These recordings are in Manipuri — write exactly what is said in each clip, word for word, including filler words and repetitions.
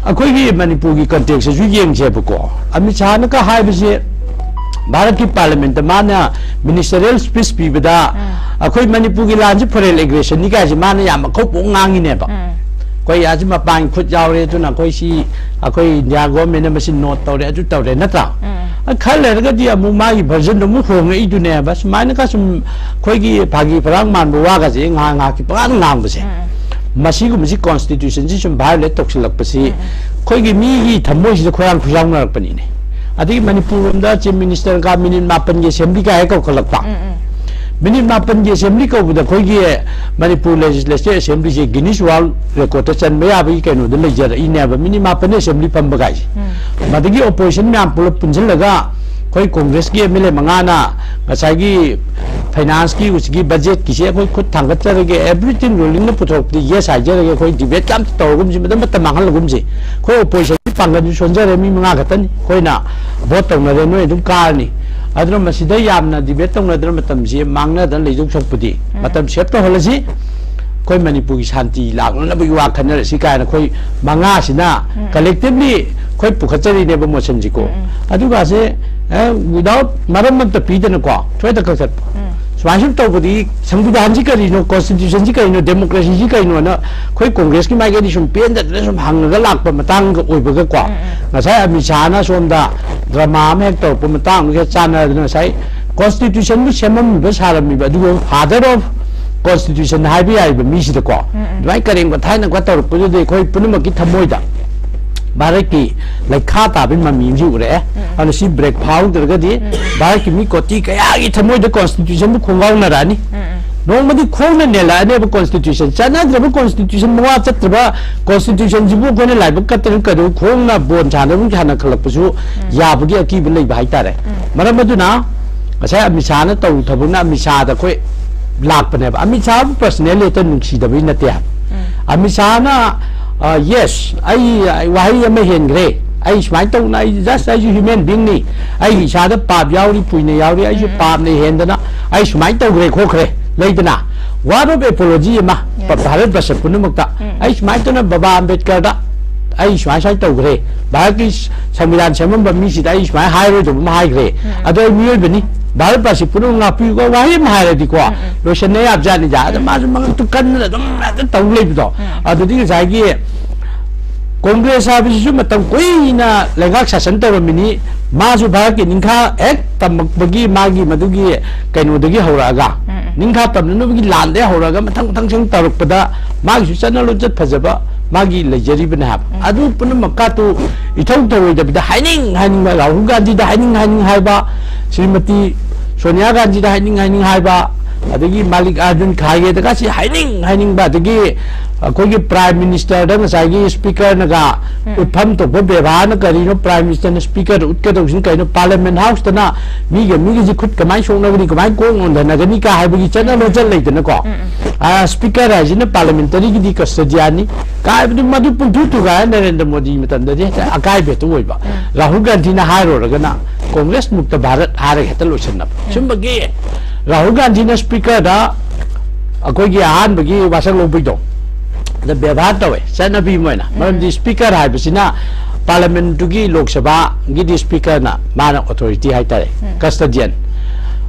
ꯑꯩꯈꯣꯏꯒꯤ ꯃꯅꯤꯄꯨꯔꯒꯤ ꯀꯟꯇꯦꯛꯁꯇꯁꯨ ꯌꯦꯡꯁꯦꯕꯀꯣ꯫ ꯑꯃꯤꯠ ꯁꯥꯍꯅꯒ ꯍꯥꯏꯕꯁꯦ, ꯚꯥꯔꯠꯀꯤ ꯄꯥꯔꯂꯤꯌꯥꯃꯦꯟꯇ ꯃꯥꯅ ꯃꯤꯅꯤꯁꯇꯔꯤꯌꯦꯜ ꯁ꯭ꯄꯤꯆ ꯄꯤꯕꯗ, ꯑꯩꯈꯣꯏ ꯃꯅꯤꯄꯨꯔꯒꯤ ꯂꯥꯟꯁꯤ ꯐꯣꯔꯦꯟ ꯑꯦꯒ꯭ꯔꯦꯁꯟꯅꯤ ꯀꯥꯏꯁꯦ ꯃꯥꯅ ꯌꯥꯝ ꯑꯈꯧꯕ ꯉꯥꯡꯉꯤꯅꯦꯕ꯫ ꯑꯩꯈꯣꯏ ꯑꯁꯤ ꯃꯄꯥꯟ ꯈꯨꯠ ꯌꯥꯎꯔꯦ, ꯑꯗꯨꯅ ꯑꯩꯈꯣꯏ ꯁꯤ, ꯑꯩꯈꯣꯏ ꯏꯟꯗꯤꯌꯥ ꯒꯣꯔꯃꯦꯟꯅ ꯃꯁꯤ ꯅꯣꯠ ꯇꯧꯔꯦ, ꯑꯗꯨ ꯇꯧꯔꯦ, ꯅꯠꯇ꯭ꯔꯥ? ꯑ, ꯈꯔ ꯂꯩꯔꯒꯗꯤ ꯑꯃꯨꯛ ꯃꯥꯒꯤ ꯚꯔꯖꯟꯗꯣ ꯑꯃꯨꯛ ꯍꯣꯡꯉꯛꯏꯗꯨꯅꯦꯕ꯫ ꯁꯨꯃꯥꯏꯅꯒ ꯁꯨꯝ ꯑꯩꯈꯣꯏꯒꯤ ꯐꯥꯒꯤ ꯐꯔꯥꯡ ꯃꯥꯟꯕ ꯋꯥꯒꯁꯦ ꯉꯥꯏꯍꯥꯛ ꯉꯥꯏꯍꯥꯛꯀꯤ ꯄꯉꯥꯡ ꯉꯥꯡꯕꯁꯦ, ꯃꯁꯤꯒꯨꯝꯕꯁꯤ ꯀꯣꯟꯁꯇꯤꯇ꯭ꯌꯨꯁꯟꯁꯤ ꯁꯨꯝ ꯚꯥꯏꯑꯣꯂꯦꯠ ꯇꯧꯁꯤꯜꯂꯛꯄꯁꯤ ꯑꯩꯈꯣꯏꯒꯤ ꯃꯤꯒꯤ ꯊꯃꯣꯏꯁꯤꯗ ꯈꯣꯏꯔꯥꯡ ꯈꯣꯏꯔꯥꯎꯅꯔꯛꯄꯅꯤꯅꯦ꯫ ꯑꯗꯒꯤ ꯃꯅꯤꯄꯨꯔ ꯂꯣꯝꯗ ꯆꯤꯐ ꯃꯤꯅꯤꯁꯇꯔꯒ ꯃꯤꯅꯤꯠ ꯃꯥꯄꯟꯒꯤ ꯑꯦꯁꯦꯝꯕ꯭ꯂꯤ ꯀꯥꯏ ꯀꯧꯈꯠꯂꯛꯄ꯫ ꯃꯤꯅꯤꯠ ꯃꯥꯄꯟꯒꯤ ꯑꯦꯁꯦꯝꯕ꯭ꯂꯤ ꯀꯧꯕꯗ ꯑꯩꯈꯣꯏꯒꯤ ꯃꯅꯤꯄꯨꯔ ꯂꯦꯖꯤꯁꯂꯦꯇꯤꯚ ꯑꯦꯁꯦꯝꯕ꯭ꯂꯤꯁꯦ ꯒꯤꯅꯤꯁ ꯋꯥꯔꯜ ꯔꯦꯀꯣꯔꯗꯇ ꯆꯟꯕ ꯌꯥꯕꯒꯤ ꯀꯩꯅꯣꯗ ꯂꯩꯖꯔꯛꯏꯅꯦꯕ, ꯃꯤꯅꯤꯠ ꯃꯥꯄꯟ ꯑꯦꯁꯦꯝꯕ꯭ꯂꯤ ꯐꯝꯕ ꯀꯥꯏꯁꯦ꯫ ꯃꯗꯒꯤ ꯑꯣꯄꯣꯖꯤꯁꯟ ꯃꯌꯥꯝ ꯄꯨꯂꯞ ꯄꯨꯟꯁꯤꯜꯂꯒ ꯑꯩꯈꯣꯏ ꯀꯣꯡꯒ꯭ꯔꯦꯁꯀꯤ ꯑꯦꯝ ꯑꯦꯜ ꯑꯦ ꯃꯉꯥꯅ ꯉꯁꯥꯏꯒꯤ ꯐꯥꯏꯅꯥꯟꯁꯀꯤ ꯍꯧꯖꯤꯛꯀꯤ ꯕꯖꯦꯠꯀꯤꯁꯦ ꯑꯩꯈꯣꯏ ꯈꯨꯠ ꯊꯥꯡꯒꯠꯆꯔꯒꯦ, everything ꯔꯨꯂꯤꯡꯅ ꯄꯨꯊꯣꯔꯛꯄꯗꯤ ꯌꯦꯁ ꯍꯥꯏꯖꯔꯒꯦ, ꯑꯩꯈꯣꯏ ꯗꯤꯕꯦꯠ ꯀ ꯑꯝꯇ ꯇꯧꯔꯒꯨꯝꯁꯤ, ꯃꯇꯝ, ꯃꯇꯝ ꯃꯥꯡꯍꯜꯂꯒꯨꯝꯁꯤ꯫ ꯑꯩꯈꯣꯏ ꯑꯣꯄꯣꯖꯤꯁꯟꯒꯤ ꯄꯥꯡꯒꯜꯁꯨ ꯁꯣꯟꯖꯔꯦ, ꯃꯤ ꯃꯉꯥ ꯈꯛꯇꯅꯤ, ꯑꯩꯈꯣꯏꯅ ꯚꯣꯠ ꯇꯧꯅꯔꯦ, ꯅꯣꯏ ꯑꯗꯨꯝ ꯀꯥꯔꯅꯤ꯫ ꯑꯗꯨꯅ ꯃꯁꯤꯗ ꯌꯥꯝꯅ ꯗꯤꯕꯦꯠ ꯇꯧꯅꯗꯅ ꯃꯇꯝꯁꯤ ꯃꯥꯡꯅꯗꯅ ꯂꯩꯗꯧ ꯁꯔꯨꯛꯄꯨꯗꯤ ꯃꯇꯝ ꯁꯦꯞ ꯇꯧꯍꯜꯂꯁꯤ꯫ ꯑꯩꯈꯣꯏ ꯃꯅꯤꯄꯨꯔꯒꯤ ꯁꯥꯟꯇꯤ ꯂꯥꯛꯅꯅꯕꯒꯤ ꯋꯥ ꯈꯟꯅꯔꯁꯤ ꯀꯥꯏꯅ ꯑꯩꯈꯣꯏ ꯃꯉꯥꯁꯤꯅ ꯀꯂꯦꯛꯇꯤꯚꯂꯤ ꯑꯩꯈꯣꯏ ꯄꯨꯈꯠꯆꯔꯤꯅꯦꯕ ꯃꯣꯁꯟꯁꯤꯀꯣ꯫ ꯑꯗꯨꯒꯁꯦ, ꯑꯦ, without ꯃꯔꯝ ꯑꯝꯇ ꯄꯤꯗꯅꯀꯣ ꯊꯣꯏꯗ ꯀꯛꯊꯠꯄ꯫ ꯁꯨꯃꯥꯏꯅ ꯁꯨꯝ ꯇꯧꯕꯗꯤ ꯁꯪꯕꯤꯙꯥꯟꯁꯤ ꯀꯔꯤꯅꯣ, ꯀꯣꯟꯁꯇꯤꯇ꯭ꯌꯨꯁꯟꯁꯤ ꯀꯔꯤꯅꯣ, ꯗꯦꯃꯣꯀ꯭ꯔꯦꯁꯤꯁꯤ ꯀꯔꯤꯅꯣꯅ ꯑꯩꯈꯣꯏ ꯀꯣꯡꯒ꯭ꯔꯦꯁꯀꯤ ꯃꯥꯏꯀꯩꯗꯤ ꯁꯨꯝ ꯄꯦꯟꯗꯗꯅ ꯁꯨꯝ ꯍꯪꯉꯒ ꯂꯥꯛꯄ ꯃꯇꯥꯡꯒ ꯑꯣꯏꯕꯒꯀꯣ꯫ ꯉꯁꯥꯏ ꯑꯃꯤꯠ ꯁꯥꯍꯅ ꯁꯣꯝꯗ ꯗ꯭ꯔꯃꯥ ꯑꯃ ꯍꯦꯛ ꯇꯧꯔꯛꯄ ꯃꯇꯥꯡꯗꯨꯒ ꯆꯥꯟꯅꯗꯅ ꯉꯁꯥꯏ ꯀꯣꯟꯁꯇꯤꯇ꯭ꯌꯨꯁꯟꯕꯨ ꯁꯦꯝꯃꯝꯃꯤꯕ ꯁꯥꯔꯝꯃꯤꯕ, ꯑꯗꯨꯒ ꯐꯥꯗꯔ ꯑꯣꯐ ꯀꯣꯟꯁꯇꯤꯇ꯭ꯌꯨꯁꯟ ꯍꯥꯏꯕ ꯌꯥꯔꯤꯕ ꯃꯤꯁꯤꯗꯀꯣ, ꯑꯗꯨꯃꯥꯏꯅ ꯀꯔꯦꯝ ꯀꯊꯥꯏꯅꯒ ꯇꯧꯔꯛꯄꯗꯨꯗ ꯑꯩꯈꯣꯏ ꯄꯨꯝꯅꯃꯛꯀꯤ ꯊꯃꯣꯏꯗ ꯚꯥꯔꯠꯀꯤ ꯂꯩꯈꯥ ꯇꯥꯕꯒꯤ ꯃꯃꯤ ꯑꯃꯁꯨ ꯎꯔꯛꯑꯦ꯫ ꯑꯗꯨꯅ ꯁꯤ ꯕ꯭ꯔꯦꯛ ꯐꯥꯍꯧꯗ꯭ꯔꯒꯗꯤ ꯚꯥꯔꯠꯀꯤ ꯃꯤ ꯀꯣꯇꯤ ꯀꯌꯥꯒꯤ ꯊꯃꯣꯏꯗ ꯀꯣꯟꯁꯇꯤꯇ꯭ꯌꯨꯁꯟꯕꯨ ꯈꯣꯡꯒꯥꯎꯅꯔꯛꯑꯅꯤ꯫ ꯅꯣꯡꯃꯗꯤ ꯈꯣꯡꯅ ꯅꯦꯜꯂꯛꯑꯅꯦꯕ ꯀꯣꯟꯁꯇꯤꯇ꯭ꯌꯨꯁꯟ꯫ ꯆꯠꯅꯗ꯭ꯔꯕ ꯀꯣꯟꯁꯇꯤꯇ꯭ꯌꯨꯁꯟ, ꯃꯋꯥ ꯆꯠꯇ꯭ꯔꯕ ꯀꯣꯟꯁꯇꯤꯇ꯭ꯌꯨꯁꯟꯁꯤꯕꯨ ꯑꯩꯈꯣꯏꯅ ꯂꯥꯏꯕꯛ ꯀꯠꯇꯅ ꯀꯩꯗꯧ ꯈꯣꯡꯅ ꯕꯣꯟ ꯁꯥꯟꯅꯕ ꯁꯥꯟꯅꯈꯠꯂꯛꯄꯁꯨ ꯌꯥꯕꯒꯤ ꯑꯀꯤꯕ ꯂꯩꯕ ꯍꯥꯏꯇꯥꯔꯦ꯫ ꯃꯔꯝ ꯑꯗꯨꯅ ꯉꯁꯥꯏ ꯑꯃꯤꯠ ꯁꯥꯍꯅ ꯇꯧꯔꯨ ꯊꯕꯛꯅ ꯑꯃꯤꯠ ꯁꯥꯍꯗ ꯑꯩꯈꯣꯏ ꯂꯥꯛꯄꯅꯦꯕ꯫ ꯑꯃꯤꯠ ꯁꯥꯍꯕꯨ ꯄꯔꯁꯅꯦꯜꯂꯤ ꯍꯦꯛꯇ ꯅꯨꯡꯁꯤꯗꯕꯩ ꯅꯠꯇꯦ ꯍꯥꯏꯕ꯫ ꯑꯃꯤꯠ ꯁꯥꯍꯅ, ꯑ, ꯌꯦꯁ, ꯑꯩ, ꯑꯩ ꯋꯥꯍꯩ ꯑꯃ ꯍꯦꯟꯈ꯭ꯔꯦ, ꯑꯩ ꯁꯨꯃꯥꯏꯅ ꯇꯧꯅ, ꯑꯩ ꯖꯁ ꯑꯩꯁꯨ ꯍ꯭ꯌꯨꯃꯦꯟ ꯕꯤꯡꯅꯤ, ꯑꯩꯒꯤ ꯏꯁꯥꯗ ꯄꯥꯞ ꯌꯥꯎꯔꯤ, ꯄꯨꯏꯅ ꯌꯥꯎꯔꯤ, ꯑꯩꯁꯨ ꯄꯥꯞꯅ ꯍꯦꯟꯗꯅ ꯑꯩ ꯁꯨꯃꯥꯏꯅ ꯇꯧꯈ꯭ꯔꯦ ꯈꯣꯠꯈ꯭ꯔꯦ, ꯂꯩꯗꯅ, ꯋꯥꯔꯗ ꯑꯣꯐ ꯑꯦꯄꯣꯂꯣꯖꯤ ꯑꯃ ꯚꯥꯔꯠ ꯕꯔꯁ ꯄꯨꯝꯅꯃꯛꯇ꯫ ꯑꯩ ꯁꯨꯃꯥꯏꯅ ꯇꯧꯅ ꯕꯕꯥ ꯑꯝꯕꯦꯗꯀꯔꯗ ꯑꯩ ꯁꯨꯃꯥꯏ ꯁꯨꯃꯥꯏ ꯇꯧꯈ꯭ꯔꯦ, ꯚꯥꯔꯠꯀꯤ ꯁꯪꯕꯤꯙꯥꯟ ꯁꯦꯝꯃꯝꯕ ꯃꯤꯁꯤꯗ ꯑꯩ ꯁꯨꯃꯥꯏ ꯍꯥꯏꯔꯣꯏꯗꯕ ꯑꯃ ꯍꯥꯏꯈ꯭ꯔꯦ, ꯑꯗꯣ ꯑꯩ ꯃꯤꯑꯣꯏꯕꯅꯤ, ꯚꯥꯔꯠ ꯄꯥꯔꯁꯤ ꯄꯨꯝꯅꯃꯛ ꯉꯥꯛꯄꯤꯌꯨꯀꯣ, ꯋꯥꯍꯩ ꯑꯃ ꯍꯥꯏꯔꯗꯤꯀꯣ, ꯂꯣꯏꯁꯟꯅ ꯌꯥꯕꯖꯥꯠꯅꯤꯗ꯫ ꯑꯗ ꯃꯥꯁꯨ ꯃꯉꯛꯇꯨ ꯀꯟꯗꯅ ꯑꯗꯨꯝ ꯍꯦꯛꯇ ꯇꯧ ꯂꯩꯕꯗꯣ꯫ ꯑꯗꯨꯗꯤ ꯉꯁꯥꯏꯒꯤ ꯀꯣꯡꯒ꯭ꯔꯦꯁ ꯍꯥꯏꯕꯁꯤꯁꯨ ꯃꯇꯝ ꯀꯨꯏꯅ ꯂꯩꯉꯥꯛ ꯁꯥꯁꯟ ꯇꯧꯔꯝꯃꯤꯅꯤ꯫ ꯃꯥꯁꯨ ꯚꯥꯔꯠꯀꯤ ꯅꯤꯡꯈꯥ ꯍꯦꯛ ꯇꯝꯃꯛꯄꯒꯤ ꯃꯥꯒꯤ ꯃꯗꯨꯒꯤ ꯀꯩꯅꯣꯗꯒꯤ ꯍꯧꯔꯛꯑꯒ, ꯅꯤꯡꯈꯥ ꯇꯝꯅꯅꯕꯒꯤ ꯂꯥꯟꯗꯒꯤ ꯍꯧꯔꯛꯑꯒ ꯃꯊꯪ ꯃꯊꯪ ꯁꯨꯝ ꯇꯧꯔꯛꯄꯗ ꯃꯥꯒꯤꯁꯨ ꯆꯠꯅ ꯂꯣꯟꯆꯠ ꯐꯖꯕ ꯃꯥꯒꯤ ꯂꯩꯖꯔꯤꯕꯅꯦ ꯍꯥꯏꯕ꯫ ꯑꯗꯨ ꯄꯨꯝꯅꯃꯛꯀꯥꯇꯨ ꯏꯊꯧ ꯇꯧꯔꯣꯏꯗꯕꯗ ꯍꯥꯏꯅꯤꯡ ꯍꯥꯏꯅꯤꯡꯕ, ꯔꯥꯍꯨꯜ ꯒꯥꯟꯙꯤꯗ ꯍꯥꯏꯅꯤꯡ ꯍꯥꯏꯅꯤꯡ ꯍꯥꯏꯕ, ꯁ꯭ꯔꯤꯃꯇꯤ ꯁꯣꯅꯤꯌꯥ ꯒꯥꯟꯙꯤꯗ ꯍꯥꯏꯅꯤꯡ ꯍꯥꯏꯅꯤꯡ ꯍꯥꯏꯕ, ꯑꯗꯒꯤ ꯃꯥꯂꯤꯛ ꯑꯥꯔꯖꯨꯟ ꯈꯥꯔꯒꯦꯗꯒꯁꯤ ꯍꯥꯏꯅꯤꯡ ꯍꯥꯏꯅꯤꯡꯕ, ꯑꯗꯒꯤ ꯑꯩꯈꯣꯏꯒꯤ ꯄ꯭ꯔꯥꯏꯝ ꯃꯤꯅꯤꯁꯇꯔꯗ ꯉꯁꯥꯏꯒꯤ ꯁ꯭ꯄꯤꯀꯔꯅꯒ ꯎꯠꯐꯝ ꯊꯣꯛꯄ ꯕꯦꯕꯥꯔꯅ ꯀꯔꯤꯅꯣ ꯄ꯭ꯔꯥꯏꯝ ꯃꯤꯅꯤꯁꯇꯔꯅ ꯁ꯭ꯄꯤꯀꯔꯗ ꯎꯠꯀꯗꯧꯁꯤꯅ ꯀꯩꯅꯣ? ꯄꯥꯔꯂꯤꯌꯥꯃꯦꯟ ꯍꯥꯎꯁꯇꯅ ꯃꯤꯒ ꯃꯤꯒꯁꯤ ꯈꯨꯠ ꯀꯃꯥꯏꯅ ꯁꯣꯛꯅꯒꯅꯤ, ꯀꯃꯥꯏꯅ ꯀꯣꯛ ꯅꯣꯟꯊꯅꯒꯅꯤ ꯀꯥ ꯍꯥꯏꯕꯒꯤ ꯆꯠꯅ ꯂꯣꯟꯆꯠ ꯂꯩꯗꯅꯀꯣ꯫ ꯑ, ꯁ꯭ꯄꯤꯀꯔ ꯍꯥꯏꯁꯤꯅ ꯄꯥꯔꯂꯤꯌꯥꯃꯦꯟꯇꯔꯤꯒꯤꯗꯤ ꯀꯁꯇꯗꯤꯌꯥꯅꯤ ꯀꯥ ꯍꯥꯏꯕꯗꯨ ꯃꯗꯨ ꯄꯨꯡꯊꯨ ꯊꯨꯒꯥꯏ ꯅꯔꯦꯟꯗ꯭ꯔ ꯃꯣꯗꯤ ꯃꯇꯝꯗꯗꯤ ꯍꯦꯛꯇ ꯑꯀꯥꯏꯕ ꯍꯦꯛꯇ ꯑꯣꯏꯕ꯫ ꯔꯥꯍꯨꯜ ꯒꯥꯟꯙꯤꯅ ꯍꯥꯏꯔꯨꯔꯒꯅ ꯀꯣꯡꯒ꯭ꯔꯦꯁ ꯃꯨꯛꯇ ꯚꯥꯔꯠ ꯍꯥꯏꯔꯒ ꯍꯦꯛꯇ ꯂꯣꯏꯁꯤꯟꯅꯕ꯫ ꯁꯨꯝꯕꯒꯤ ꯔꯥꯍꯨꯜ ꯒꯥꯟꯙꯤꯅ ꯁ꯭ꯄꯤꯀꯔꯗ ꯑꯩꯈꯣꯏꯒꯤ ꯑꯍꯥꯟꯕꯒꯤ ꯋꯥꯁꯛ ꯂꯧꯕꯩꯗꯣ, ꯑꯗ ꯕꯦꯕꯥꯔ ꯇꯧꯋꯦ, ꯆꯠꯅꯕꯤ ꯑꯃ ꯑꯣꯏꯅ꯫ ꯃꯔꯝꯗꯤ ꯁ꯭ꯄꯤꯀꯔ ꯍꯥꯏꯕꯁꯤꯅ ꯄꯥꯔꯂꯤꯌꯥꯃꯦꯟꯇꯨꯒꯤ ꯂꯣꯛ ꯁꯚꯥꯒꯤꯗꯤ ꯁ꯭ꯄꯤꯀꯔꯅ ꯃꯥꯅ ꯑꯣꯊꯣꯔꯤꯇꯤ ꯍꯥꯏꯇꯥꯔꯦ, ꯀꯁꯇꯗꯤꯌꯟ꯫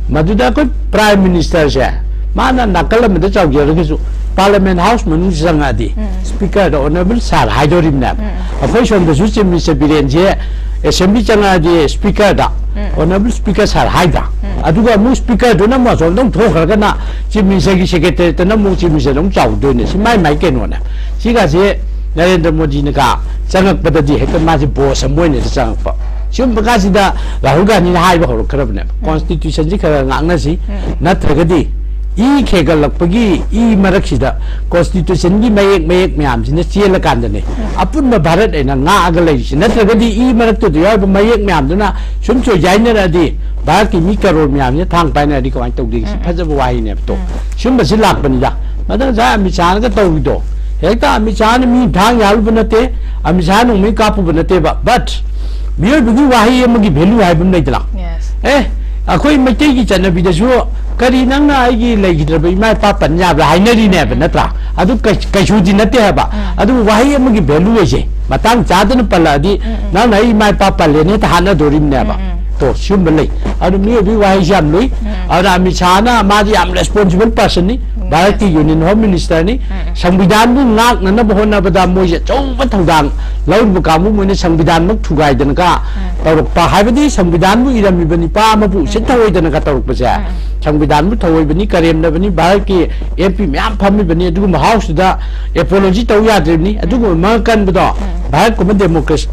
ꯃꯗꯨꯗ ꯑꯩꯈꯣꯏ ꯄ꯭ꯔꯥꯏꯝ ꯃꯤꯅꯤꯁꯇꯔꯁꯦ ꯃꯥꯅ ꯅꯥꯀꯜ ꯑꯃꯗ ꯆꯥꯎꯖꯔꯒꯁꯨ ꯄꯥꯔꯂꯤꯌꯥꯃꯦꯟ ꯍꯥꯎꯁ ꯃꯅꯨꯡ ꯆꯪꯉꯛꯑꯗꯤ ꯁ꯭ꯄꯤꯀꯔꯗ ꯑꯣꯅꯔꯦꯕꯜ ꯁꯥꯔ ꯍꯥꯏꯗꯣꯔꯤꯕꯅꯦꯕ꯫ ꯑꯩꯈꯣꯏ ꯁꯣꯝꯗꯁꯨ ꯆꯤꯐ ꯃꯤꯅꯤꯁꯇꯔ ꯕꯤꯔꯦꯟꯁꯦ ꯑꯦꯁꯦꯝꯕ꯭ꯂꯤ ꯆꯪꯉꯛꯑꯗꯤ ꯁ꯭ꯄꯤꯀꯔꯗ ꯑꯣꯅꯔꯦꯕꯜ ꯁ꯭ꯄꯤꯀꯔ ꯁꯥꯔ ꯍꯥꯏꯗ꯭ꯔꯥ? ꯑꯗꯨꯒ ꯑꯃꯨꯛ ꯁ꯭ꯄꯤꯀꯔꯗꯨꯅ ꯑꯃꯨꯛ ꯑꯁꯣꯝꯗ ꯑꯃꯨꯛ ꯊꯣꯛꯈ꯭ꯔꯒꯅ ꯆꯤꯐ ꯃꯤꯅꯤꯁꯇꯔꯒꯤ ꯁꯦꯀ꯭ꯔꯦꯇꯔꯤꯌꯦꯠꯇꯅ ꯑꯃꯨꯛ ꯆꯤꯐ ꯃꯤꯅꯤꯁꯇꯔꯗ ꯑꯃꯨꯛ ꯆꯥꯎꯗꯣꯏꯅꯦ꯫ ꯁꯤ ꯃꯥꯏ ꯃꯥꯏ ꯀꯩꯅꯣꯅꯦ꯫ ꯁꯤꯒꯁꯦ ꯅꯔꯦꯟꯗ꯭ꯔ ꯃꯣꯗꯤꯅꯒ ꯆꯪꯉꯛꯄꯗꯗꯤ ꯍꯦꯛꯇ ꯃꯥꯁꯦ ꯕꯣꯁ ꯑꯃ ꯑꯣꯏꯅ ꯆꯪꯉꯛꯄ꯫ ꯁꯤꯒꯨꯝꯕ ꯀꯥꯟꯁꯤꯗ ꯔꯥꯍꯨꯜ ꯒꯥꯟꯙꯤꯅ ꯍꯥꯏꯕ ꯍꯧꯔꯛꯈ꯭ꯔꯕꯅꯦꯕ, ꯀꯣꯟꯁꯇꯤꯇ꯭ꯌꯨꯁꯟꯁꯤ ꯈꯔ ꯈꯔ ꯉꯥꯛꯅꯁꯤ, ꯅꯠꯇ꯭ꯔꯒꯗꯤ ꯏ ꯈꯦꯒꯠꯂꯛꯄꯒꯤ ꯏ ꯃꯔꯛꯁꯤꯗ ꯀꯣꯟꯁꯇꯤꯇ꯭ꯌꯨꯁꯟꯒꯤ ꯃꯌꯦꯛ ꯃꯌꯦꯛ ꯃꯌꯥꯝꯁꯤꯅ ꯆꯦꯜꯂꯀꯥꯟꯗꯅꯦ ꯑꯄꯨꯟꯕ ꯚꯥꯔꯠ ꯑꯩꯅ ꯉꯥꯛꯑꯒ ꯂꯩꯔꯤꯁꯤ꯫ ꯅꯠꯇ꯭ꯔꯒꯗꯤ ꯏ ꯃꯔꯛꯇꯨꯗ ꯌꯥꯎꯔꯤꯕ ꯃꯌꯦꯛ ꯃꯌꯥꯝꯗꯨꯅ ꯁꯨꯝ ꯆꯣꯏꯖꯥꯏꯅꯔꯗꯤ ꯚꯥꯔꯠꯀꯤ ꯃꯤ ꯀꯔꯣꯔ ꯃꯌꯥꯝꯁꯤꯅ ꯊꯥꯡ ꯄꯥꯏꯅꯔꯗꯤ ꯀꯃꯥꯏꯅ ꯇꯧꯗꯣꯏꯒꯦ? ꯁꯤ ꯐꯖꯕ ꯋꯥꯍꯩꯅꯦꯕ꯫ ꯇꯣ, ꯁꯤꯒꯨꯝꯕꯁꯤ ꯂꯥꯛꯄꯅꯤꯗ꯫ ꯃꯊꯪ ꯉꯁꯥꯏ ꯑꯃꯤꯠ ꯁꯥꯍꯅꯒ ꯇꯧꯔꯤꯗꯣ, ꯍꯦꯛꯇ ꯑꯃꯤꯠ ꯁꯥꯍꯅ ꯃꯤ ꯊꯥꯡ ꯌꯥꯜꯂꯨꯕ ꯅꯠꯇꯦ, ꯑꯃꯤꯠ ꯁꯥꯍ ꯅꯣꯡꯃꯩ ꯀꯥꯞꯄꯨꯕ ꯅꯠꯇꯦꯕ꯫ But ꯃꯤꯑꯣꯏꯕꯒꯤ ꯋꯥꯍꯩ ꯑꯃꯒꯤ value ꯍꯥꯏꯕ ꯑꯃ ꯂꯩꯗꯅ꯫ ꯑꯦ, ꯑꯩꯈꯣꯏ ꯃꯩꯇꯩꯒꯤ ꯆꯠꯅꯕꯤꯗꯁꯨ ꯀꯔꯤ ꯅꯪꯅ ꯑꯩꯒꯤ ꯂꯩꯈꯤꯗ꯭ꯔꯕ ꯏꯃꯥ ꯏꯄꯥ ꯄꯟ ꯌꯥꯕ꯭ꯔꯥ ꯍꯥꯏꯅꯔꯤꯅꯦꯕ, ꯅꯠꯇ꯭ꯔꯥ? ꯑꯗꯨ ꯀꯩ- ꯀꯩꯁꯨꯗꯤ ꯅꯠꯇꯦ ꯍꯥꯏꯕ꯫ ꯑꯗꯨꯕꯨ ꯋꯥꯍꯩ ꯑꯃꯒꯤ value ꯍꯥꯏꯁꯦ ꯃꯇꯥꯡ ꯆꯥꯗꯅ ꯄꯜꯂꯛꯑꯗꯤ, ꯅꯪꯅ ꯑꯩ ꯏꯃꯥ ꯏꯄꯥ ꯄꯜꯂꯦꯅ ꯍꯦꯛꯇ ꯍꯥꯠꯅꯗꯣꯔꯤꯕꯅꯦꯕ꯫ ꯇꯣ, ꯁꯤꯒꯨꯝꯕ ꯂꯩ꯫ ꯑꯗꯨ ꯃꯤꯑꯣꯏꯕꯒꯤ ꯋꯥꯍꯩꯁꯦ ꯌꯥꯝ ꯂꯨꯏ꯫ ꯑꯗꯨꯅ ꯑꯃꯤꯠ ꯁꯥꯍꯅ, ꯃꯥꯗꯤ ꯌꯥꯝ responsible personꯅꯤ, ꯚꯥꯔꯠꯀꯤ Union Home Ministerꯅꯤ꯫ ꯁꯪꯕꯤꯙꯥꯟꯕꯨ ꯉꯥꯛꯅꯅꯕ ꯍꯣꯠꯅꯕꯗ ꯃꯣꯏꯁꯦ ꯑꯆꯧꯕ ꯊꯧꯗꯥꯡ ꯂꯧꯔꯤꯕ ꯀꯥꯡꯕꯨ, ꯃꯣꯏꯅ ꯁꯪꯕꯤꯙꯥꯟꯃꯛ ꯊꯨꯒꯥꯏꯗꯅꯒ ꯇꯧꯔꯛꯄ, ꯍꯥꯏꯕꯗꯤ ꯁꯪꯕꯤꯙꯥꯟꯕꯨ ꯏꯔꯝꯃꯤꯕ ꯅꯤꯄꯥ ꯑꯃꯕꯨ ꯎꯁꯤꯠ ꯊꯑꯣꯏꯗꯅꯒ ꯇꯧꯔꯛꯄꯁꯦ, ꯁꯪꯕꯤꯙꯥꯟꯕꯨ ꯊꯑꯣꯏꯕꯅꯤ, ꯀꯔꯦꯝꯅꯕꯅꯤ, ꯚꯥꯔꯠꯀꯤ MP ꯃꯌꯥꯝ ꯐꯝꯃꯤꯕꯅꯤ, ꯑꯗꯨꯒꯨꯝꯕ Houseꯇꯨꯗ apology ꯇꯧ ꯌꯥꯗ꯭ꯔꯤꯕꯅꯤ꯫ ꯑꯗꯨꯒꯨꯝꯕ ꯃꯉꯛ ꯀꯟꯕꯗꯣ ꯚꯥꯔꯠꯀꯨꯝꯕ democracy,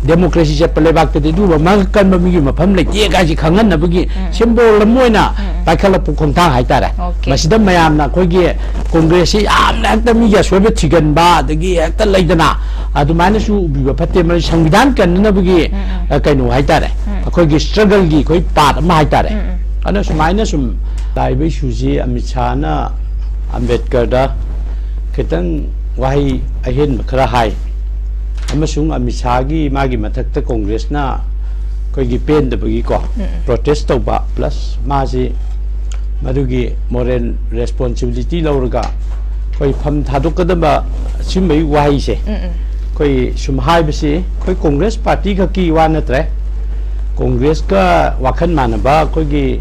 democracy ꯆꯠꯄ ꯂꯩꯕꯥꯛꯇꯗꯤ ꯑꯗꯨꯒꯨꯝꯕ ꯃꯉꯛ ꯀꯟꯕ ꯃꯤꯒꯤ ꯃꯐꯝ ꯂꯩꯇꯦ ꯀꯥꯏꯁꯤ ꯈꯪꯍꯟꯅꯕꯒꯤ symbol ꯑꯃ ꯑꯣꯏꯅ ꯄꯥꯏꯈꯠꯂꯛꯄ ꯈꯣꯡꯊꯥꯡ ꯍꯥꯏꯇꯥꯔꯦ꯫ Okay. ꯃꯁꯤꯗ ꯃꯌꯥꯝꯅ ꯑꯩꯈꯣꯏꯒꯤ ꯀꯣꯡꯒ꯭ꯔꯦꯁꯁꯤ ꯌꯥꯝꯅ ꯍꯦꯛꯇ ꯃꯤꯒꯤ ꯑꯁꯣꯏꯕ ꯊꯤꯒꯟꯕ, ꯑꯗꯒꯤ ꯍꯦꯛꯇ ꯂꯩꯗꯅ, ꯑꯗꯨꯃꯥꯏꯅꯁꯨ ꯎꯕꯤꯕ ꯐꯠꯇꯦ꯫ ꯃꯔꯝꯗꯤ ꯁꯪꯕꯤꯙꯥꯟ ꯀꯟꯅꯅꯕꯒꯤ, ꯑ, ꯀꯩꯅꯣ ꯍꯥꯏꯇꯥꯔꯦ, ꯑꯩꯈꯣꯏꯒꯤ struggleꯒꯤ ꯑꯩꯈꯣꯏ part ꯑꯃ ꯍꯥꯏꯇꯥꯔꯦ꯫ ꯑꯗꯨꯅ ꯁꯨꯃꯥꯏꯅ ꯁꯨꯝ ꯂꯥꯛꯏꯕ issueꯁꯤ ꯑꯃꯤꯠ ꯁꯥꯍꯅ ꯑꯝꯕꯦꯗꯀꯔꯗ ꯈꯤꯇꯪ ꯋꯥꯍꯩ ꯑꯍꯦꯟꯕ ꯈꯔ ꯍꯥꯏ, ꯑꯃꯁꯨꯡ ꯑꯃꯤꯠ ꯁꯥꯍꯒꯤ ꯃꯥꯒꯤ ꯃꯊꯛꯇ ꯀꯣꯡꯒ꯭ꯔꯦꯁꯅ ꯑꯩꯈꯣꯏꯒꯤ ꯄꯦꯟꯗꯕꯒꯤꯀꯣ protest ꯇꯧꯕ, plus ꯃꯥꯁꯤ ꯃꯗꯨꯒꯤ moral responsibility ꯂꯧꯔꯒ ꯑꯩꯈꯣꯏ ꯐꯝ ꯊꯥꯗꯣꯛꯀꯗꯕ ꯑꯁꯤꯒꯨꯝꯕꯒꯤ ꯋꯥꯍꯩꯁꯦ ꯑꯩꯈꯣꯏ ꯁꯨꯝ ꯍꯥꯏꯕꯁꯤ ꯑꯩꯈꯣꯏ ꯀꯣꯡꯒ꯭ꯔꯦꯁ ꯄꯥꯔꯇꯤ ꯈꯛꯀꯤ ꯋꯥ ꯅꯠꯇ꯭ꯔꯦ꯫ ꯀꯣꯡꯒ꯭ꯔꯦꯁꯀ ꯋꯥꯈꯜ ꯃꯥꯟꯅꯕ ꯑꯩꯈꯣꯏꯒꯤ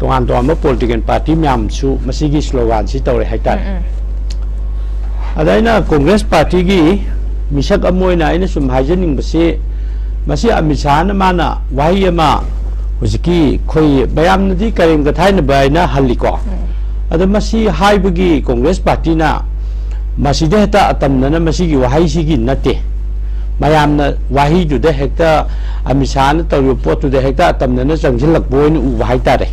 ꯇꯣꯉꯥꯟ ꯇꯣꯉꯥꯟꯕ political party ꯃꯌꯥꯝꯁꯨ ꯃꯁꯤꯒꯤ sloganꯁꯤ ꯇꯧꯔꯦ ꯍꯥꯏꯇꯥꯔꯦ꯫ ꯑꯗ ꯑꯩꯅ ꯀꯣꯡꯒ꯭ꯔꯦꯁ ꯄꯥꯔꯇꯤꯒꯤ ꯃꯤꯁꯛ ꯑꯃ ꯑꯣꯏꯅ ꯑꯩꯅ ꯁꯨꯝ ꯍꯥꯏꯖꯅꯤꯡꯕꯁꯤ, ꯃꯁꯤ ꯑꯃꯤꯠ ꯁꯥꯍꯅ ꯃꯥꯅ ꯋꯥꯍꯩ ꯑꯃ ꯍꯧꯖꯤꯛꯀꯤ ꯑꯩꯈꯣꯏ ꯃꯌꯥꯝꯅꯗꯤ ꯀꯔꯦꯝ ꯀꯊꯥꯏꯅꯕ ꯍꯥꯏꯅ ꯍꯜꯂꯤꯀꯣ꯫ ꯑꯗꯣ ꯃꯁꯤ ꯍꯥꯏꯕꯒꯤ ꯀꯣꯡꯒ꯭ꯔꯦꯁ ꯄꯥꯔꯇꯤꯅ ꯃꯁꯤꯗ ꯍꯦꯛꯇ ꯑꯇꯝꯅꯅ ꯃꯁꯤꯒꯤ ꯋꯥꯍꯩꯁꯤꯒꯤ ꯅꯠꯇꯦ꯫ ꯃꯌꯥꯝꯅ ꯋꯥꯍꯩꯗꯨꯗ ꯍꯦꯛꯇ ꯑꯃꯤꯠ ꯁꯥꯍꯅ ꯇꯧꯔꯤꯕ ꯄꯣꯠꯇꯨꯗ ꯍꯦꯛꯇ ꯑꯇꯝꯅꯅ ꯆꯪꯁꯤꯜꯂꯛꯄ ꯑꯣꯏꯅ ꯎꯕ ꯍꯥꯏꯇꯥꯔꯦ꯫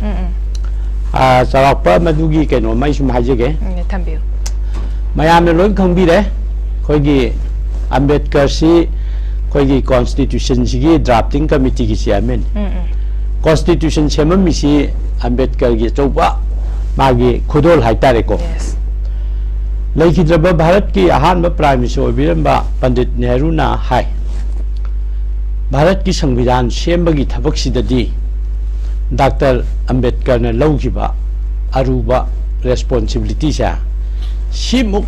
ꯑꯥ, ꯆꯥꯎꯔꯥꯛꯄ ꯃꯗꯨꯒꯤ ꯀꯩꯅꯣꯝꯃ ꯑꯩ ꯁꯨꯝ ꯍꯥꯏꯖꯒꯦ꯫ ꯎꯝ, ꯊꯝꯕꯤꯌꯨ꯫ ꯃꯌꯥꯝꯅ ꯂꯣꯏ ꯈꯪꯕꯤꯔꯦ, ꯑꯩꯈꯣꯏꯒꯤ ꯑꯝꯕꯦꯗꯀꯔꯁꯤ ꯑꯩꯈꯣꯏꯒꯤ constitutionꯁꯤꯒꯤ drafting committeeꯒꯤ chairman꯫ ꯎꯝ, ꯎꯝ. Constitution ꯁꯦꯝꯃꯝꯃꯤꯁꯤ ꯑꯝꯕꯦꯗꯀꯔꯒꯤ ꯑꯆꯧꯕ ꯃꯥꯒꯤ ꯈꯨꯗꯣꯜ ꯍꯥꯏꯇꯥꯔꯦꯀꯣ꯫ Yes. ꯂꯩꯈꯤꯗ꯭ꯔꯕ ꯚꯥꯔꯠꯀꯤ ꯑꯍꯥꯟꯕ Prime Minister ꯑꯣꯏꯕꯤꯔꯝꯕ ꯄꯟꯗꯤꯠ ꯅꯦꯍꯔꯨꯅ ꯍꯥꯏ, ꯚꯥꯔꯠꯀꯤ ꯁꯪꯕꯤꯙꯥꯟ ꯁꯦꯝꯕꯒꯤ ꯊꯕꯛꯁꯤꯗꯗꯤ ꯗꯥꯛꯇꯔ ꯑꯝꯕꯦꯗꯀꯔꯅ ꯂꯧꯈꯤꯕ ꯑꯔꯨꯕ responsibilityꯁꯦ ꯁꯤꯃꯨꯛ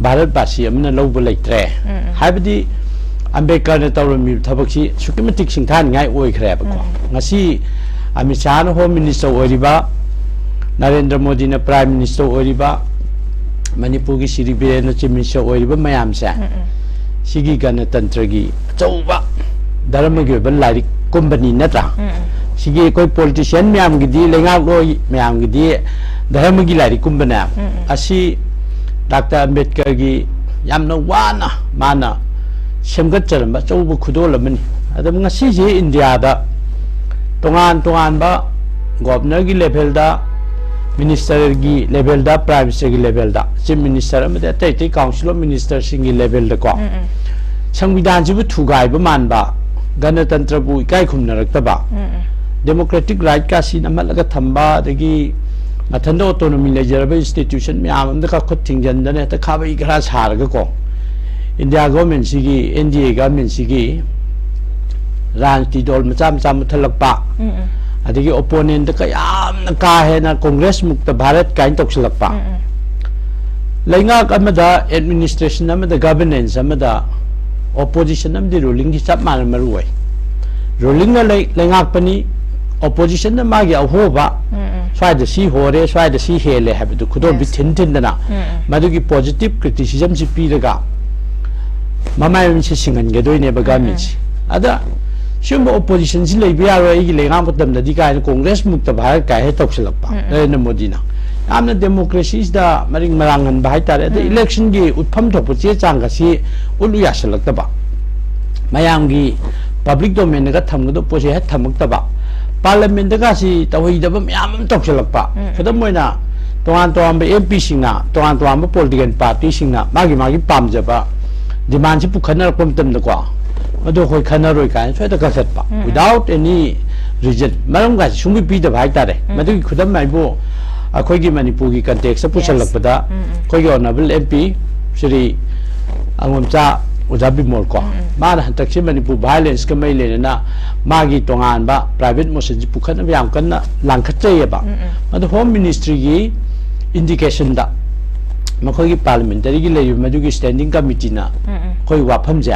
ꯚꯥꯔꯠꯕꯥꯁꯤ ꯑꯃꯅ ꯂꯧꯕ ꯂꯩꯇ꯭ꯔꯦ꯫ ꯎꯝ, ꯎꯝ꯫ ꯍꯥꯏꯕꯗꯤ ꯑꯝꯕꯦꯗꯀꯔꯅ ꯇꯧꯔꯝꯃꯤꯕ ꯊꯕꯛꯁꯤ ꯑꯁꯨꯛꯀꯤ ꯃꯇꯤꯛ ꯁꯤꯡꯊꯥꯅꯤꯡꯉꯥꯏ ꯑꯣꯏꯈ꯭ꯔꯦꯕꯀꯣ꯫ ꯎꯝ꯫ ꯉꯁꯤ ꯑꯃꯤꯠ ꯁꯥꯍꯅ ꯍꯣꯝ ꯃꯤꯅꯤꯁꯇꯔ ꯑꯣꯏꯔꯤꯕ, ꯅꯔꯦꯟꯗ꯭ꯔ ꯃꯣꯗꯤꯅ ꯄ꯭ꯔꯥꯏꯝ ꯃꯤꯅꯤꯁꯇꯔ ꯑꯣꯏꯔꯤꯕ, ꯃꯅꯤꯄꯨꯔꯒꯤ ꯁꯤꯔꯤ ꯕꯤꯔꯦꯟꯅ ꯆꯤꯐ ꯃꯤꯅꯤꯁꯇꯔ ꯑꯣꯏꯔꯤꯕ ꯃꯌꯥꯝꯁꯦ, ꯎꯝ, ꯎꯝ꯫ ꯁꯤꯒꯤ ꯒꯅꯇꯟꯇ꯭ꯔꯒꯤ ꯑꯆꯧꯕ ꯙꯔꯃꯒꯤ ꯑꯣꯏꯕ ꯂꯥꯏꯔꯤꯛ ꯀꯨꯝꯕꯅꯤ ꯅꯠꯇ꯭ꯔꯥ? ꯎꯝ, ꯎꯝ꯫ ꯁꯤꯒꯤ ꯑꯩꯈꯣꯏ ꯄꯣꯂꯤꯇꯤꯁꯤꯌꯥꯟ ꯃꯌꯥꯝꯒꯤꯗꯤ, ꯂꯩꯉꯥꯛꯂꯣꯏ ꯃꯌꯥꯝꯒꯤꯗꯤ ꯙꯔꯃꯒꯤ ꯂꯥꯏꯔꯤꯛ ꯀꯨꯝꯕꯅꯦ꯫ ꯎꯝ, ꯎꯝ꯫ ꯑꯁꯤ ꯗꯥꯛꯇꯔ ꯑꯝꯕꯦꯗꯀꯔꯒꯤ ꯌꯥꯝꯅ ꯋꯥꯅ ꯃꯥꯅ ꯁꯦꯝꯒꯠꯆꯔꯝꯕ ꯑꯆꯧꯕ ꯈꯨꯗꯣꯜ ꯑꯃꯅꯤ꯫ ꯑꯗꯨꯝ ꯉꯁꯤꯁꯦ ꯏꯟꯗꯤꯌꯥꯗ ꯇꯣꯉꯥꯟ ꯇꯣꯉꯥꯟꯕ ꯒꯣꯚꯔꯅꯔꯒꯤ ꯂꯦꯚꯦꯜꯗ, ꯃꯤꯅꯤꯁꯇꯔꯒꯤ ꯂꯦꯚꯦꯜꯗ, ꯄ꯭ꯔꯥꯏꯝ ꯃꯤꯅꯤꯁꯇꯔꯒꯤ ꯂꯦꯚꯦꯜꯗ, ꯆꯤꯐ ꯃꯤꯅꯤꯁꯇꯔ ꯑꯃꯗꯤ ꯑꯇꯩ ꯑꯇꯩ ꯀꯥꯎꯟꯁꯤꯜ ꯑꯣꯐ ꯃꯤꯅꯤꯁꯇꯔꯁꯤꯡꯒꯤ ꯂꯦꯚꯦꯜꯗꯀꯣ, ꯎꯝ, ꯎꯝ꯫ ꯁꯪꯕꯤꯙꯥꯟꯁꯤꯕꯨ ꯊꯨꯒꯥꯏꯕ ꯃꯥꯟꯕ, ꯒꯅꯇꯟꯇ꯭ꯔꯕꯨ ꯏꯀꯥꯏ ꯈꯨꯝꯅꯔꯛꯇꯕ, ꯎꯝ, ꯎꯝ꯫ ꯗꯦꯃꯣꯀ꯭ꯔꯦꯇꯤꯛ ꯔꯥꯏꯠꯀꯥꯁꯤ ꯅꯝꯍꯠꯂꯒ ꯊꯝꯕ, ꯑꯗꯒꯤ ꯃꯊꯟꯇ ꯑꯣꯇꯣꯅꯣꯃꯤ ꯂꯩꯖꯔꯕ ꯏꯟꯁꯇꯤꯇ꯭ꯌꯨꯁꯟ ꯃꯌꯥꯝ ꯑꯃꯗ ꯈꯨꯠ ꯊꯤꯡꯖꯤꯟꯗꯅ ꯍꯦꯛꯇ ꯈꯥꯕꯩ ꯈꯔ ꯁꯥꯔꯒꯀꯣ, ꯏꯟꯗꯤꯌꯥ ꯒꯣꯔꯃꯦꯟꯁꯤꯒꯤ, ꯑꯦꯟ ꯗꯤ ꯑꯦ ꯒꯣꯔꯃꯦꯟꯁꯤꯒꯤ ꯔꯥꯖꯅꯤꯇꯤ ꯗꯣꯜ ꯃꯆꯥ ꯃꯆꯥ ꯃꯨꯠꯊꯠꯂꯛꯄ, ꯎꯝ, ꯎꯝ꯫ ꯑꯗꯒꯤ ꯑꯣꯄꯣꯅꯦꯟꯠꯇ ꯀꯌꯥꯝꯅ ꯀꯥ ꯍꯦꯟꯅ ꯀꯣꯡꯒ꯭ꯔꯦꯁ ꯃꯨꯛꯇ ꯚꯥꯔꯠ ꯀꯥꯏꯅ ꯇꯧꯁꯤꯜꯂꯛꯄ꯫ ꯎꯝ, ꯎꯝ꯫ ꯂꯩꯉꯥꯛ ꯑꯃꯗ, ꯑꯦꯗꯃꯤꯅꯤꯁꯇ꯭ꯔꯦꯁꯟ ꯑꯃꯗ, ꯒꯚꯔꯅꯦꯟꯁ ꯑꯃꯗ ꯑꯣꯄꯣꯖꯤꯁꯟ ꯑꯃꯗꯤ ꯔꯨꯂꯤꯡꯒꯤ ꯆꯞ ꯃꯥꯟꯅ ꯃꯔꯨ ꯑꯣꯏ꯫ ꯔꯨꯂꯤꯡꯅ ꯂꯩ-, ꯂꯩꯉꯥꯛꯄꯅꯤ, ꯑꯣꯄꯣꯖꯤꯁꯟꯅ ꯃꯥꯒꯤ ꯑꯍꯣꯕ, ꯎꯝ, ꯎꯝ꯫ ꯁ꯭ꯋꯥꯏꯗ ꯁꯤ ꯍꯣꯔꯦ, ꯁ꯭ꯋꯥꯏꯗ ꯁꯤ ꯍꯦꯜꯂꯦ ꯍꯥꯏꯕꯗꯨ ꯈꯨꯗꯣꯝꯕꯤ Yes. ꯊꯤꯟ ꯊꯤꯟꯗꯅ ꯎꯝ, ꯎꯝ꯫ ꯃꯗꯨꯒꯤ ꯄꯣꯖꯤꯇꯤꯚ ꯀ꯭ꯔꯤꯇꯤꯁꯤꯖꯝꯁꯤ ꯄꯤꯔꯒ ꯃꯃꯥꯏ ꯃꯃꯤꯠꯁꯤ ꯁꯤꯡꯍꯟꯒꯗꯣꯏꯅꯦꯕ ꯒꯥꯃꯤꯟꯁꯤ꯫ ꯑꯗ ꯁꯤꯒꯨꯝꯕ ꯑꯣꯄꯣꯖꯤꯁꯟꯁꯤ ꯂꯩꯕ ꯌꯥꯔꯣꯏ ꯑꯩꯒꯤ ꯂꯩꯉꯥꯛ ꯃꯇꯝꯗꯗꯤ ꯀꯥꯏꯅ ꯀꯣꯡꯒ꯭ꯔꯦꯁ ꯃꯨꯛꯇ ꯚꯥꯔꯠ ꯀꯥꯏ ꯍꯦꯛ ꯇꯧꯁꯤꯜꯂꯛꯄ ꯎꯝ, ꯎꯝ꯫ ꯅꯔꯦꯟꯗ꯭ꯔ ꯃꯣꯗꯤꯅ꯫ ꯌꯥꯝꯅ ꯗꯦꯃꯣꯀ꯭ꯔꯦꯁꯤꯁꯤꯗ ꯃꯔꯤꯡ ꯃꯔꯥꯡꯍꯟꯕ ꯍꯥꯏꯇꯥꯔꯦ꯫ ꯑꯗ ꯎꯝ꯫ ꯏꯂꯦꯛꯁꯟꯒꯤ ꯎꯠꯐꯝ ꯊꯣꯛꯄ ꯆꯦ ꯆꯥꯡꯒꯁꯤ ꯎꯠꯂꯨ ꯌꯥꯁꯤꯜꯂꯛꯇꯕ꯫ ꯃꯌꯥꯝꯒꯤ ꯄꯕ꯭ꯂꯤꯛ ꯗꯣꯃꯦꯟꯗꯒ ꯊꯝꯒꯗꯕ ꯄꯣꯠꯁꯦ ꯍꯦꯛ ꯊꯝꯃꯛꯇꯕ꯫ ꯄꯥꯔꯂꯤꯌꯥꯃꯦꯟꯠꯇꯒꯁꯤ ꯇꯧꯍꯩꯗꯕ ꯃꯌꯥꯝ ꯑꯃ ꯇꯧꯁꯤꯜꯂꯛꯄ꯫ ꯎꯝ꯫ ꯈꯨꯗꯝ ꯑꯣꯏꯅ ꯇꯣꯉꯥꯟ ꯇꯣꯉꯥꯟꯕ ꯑꯦꯝ ꯄꯤꯁꯤꯡꯅ ꯇꯣꯉꯥꯟ ꯇꯣꯉꯥꯟꯕ ꯄꯣꯂꯤꯇꯤꯀꯦꯜ ꯄꯥꯔꯇꯤꯁꯤꯡꯅ ꯃꯥꯒꯤ ꯃꯥꯒꯤ ꯄꯥꯝꯖꯕ ꯗꯤꯃꯥꯟꯁꯤ ꯄꯨꯈꯠꯅꯔꯛꯄ ꯃꯇꯝꯗꯀꯣ, ꯃꯗꯨ ꯑꯩꯈꯣꯏ ꯈꯟꯅꯔꯣꯏ ꯀꯥꯏꯅ ꯁ꯭ꯋꯥꯏꯗ ꯀꯛꯊꯠꯄ꯫ ꯎꯝ꯫ Without any reason, ꯃꯔꯝ ꯀꯥꯏꯁꯦ ꯁꯨꯡꯄꯤ ꯄꯤꯗꯕ ꯍꯥꯏꯇꯥꯔꯦ꯫ ꯎꯝ꯫ ꯃꯗꯨꯒꯤ ꯈꯨꯗꯝ ꯍꯥꯏꯕꯨ ꯑꯩꯈꯣꯏꯒꯤ ꯃꯅꯤꯄꯨꯔꯒꯤ ꯀꯟꯇꯦꯛꯁꯇ Yes. ꯄꯨꯁꯜꯂꯛꯄꯗ ꯎꯝ, ꯎꯝ꯫ ꯑꯩꯈꯣꯏꯒꯤ ꯑꯣꯅꯔꯦꯕꯜ ꯑꯦꯝ ꯄꯤ ꯁ꯭ꯔꯤ ꯑꯉꯣꯝꯆꯥ ꯑꯣꯖꯥ ꯕꯤꯃꯣꯜ ꯀꯣ, ꯎꯝ, ꯎꯝ꯫ ꯃꯥꯅ ꯍꯟꯗꯛꯁꯤ ꯃꯅꯤꯄꯨꯔ ꯚꯥꯏꯑꯣꯂꯦꯟꯁꯀ ꯃꯔꯤ ꯂꯩꯅꯅ ꯃꯥꯒꯤ ꯇꯣꯉꯥꯟꯕ ꯄ꯭ꯔꯥꯏꯚꯦꯠ ꯃꯣꯁꯟꯁꯤ ꯄꯨꯈꯠꯅꯕ ꯌꯥꯝ ꯀꯟꯅ ꯂꯥꯡꯈꯠꯆꯩꯑꯕ꯫ ꯎꯝ, ꯎꯝ꯫ ꯑꯗꯣ ꯍꯣꯝ ꯃꯤꯅꯤꯁꯇ꯭ꯔꯤꯒꯤ ꯏꯟꯗꯤꯀꯦꯁꯟꯗ ꯃꯈꯣꯏꯒꯤ ꯄꯥꯔꯂꯤꯌꯥꯃꯦꯟꯇꯔꯤꯒꯤ ꯂꯩꯔꯤꯕ ꯃꯗꯨꯒꯤ ꯁ꯭ꯇꯦꯟꯗꯤꯡ ꯀꯃꯤꯇꯤꯅ ꯑꯩꯈꯣꯏ ꯋꯥꯐꯝꯁꯦ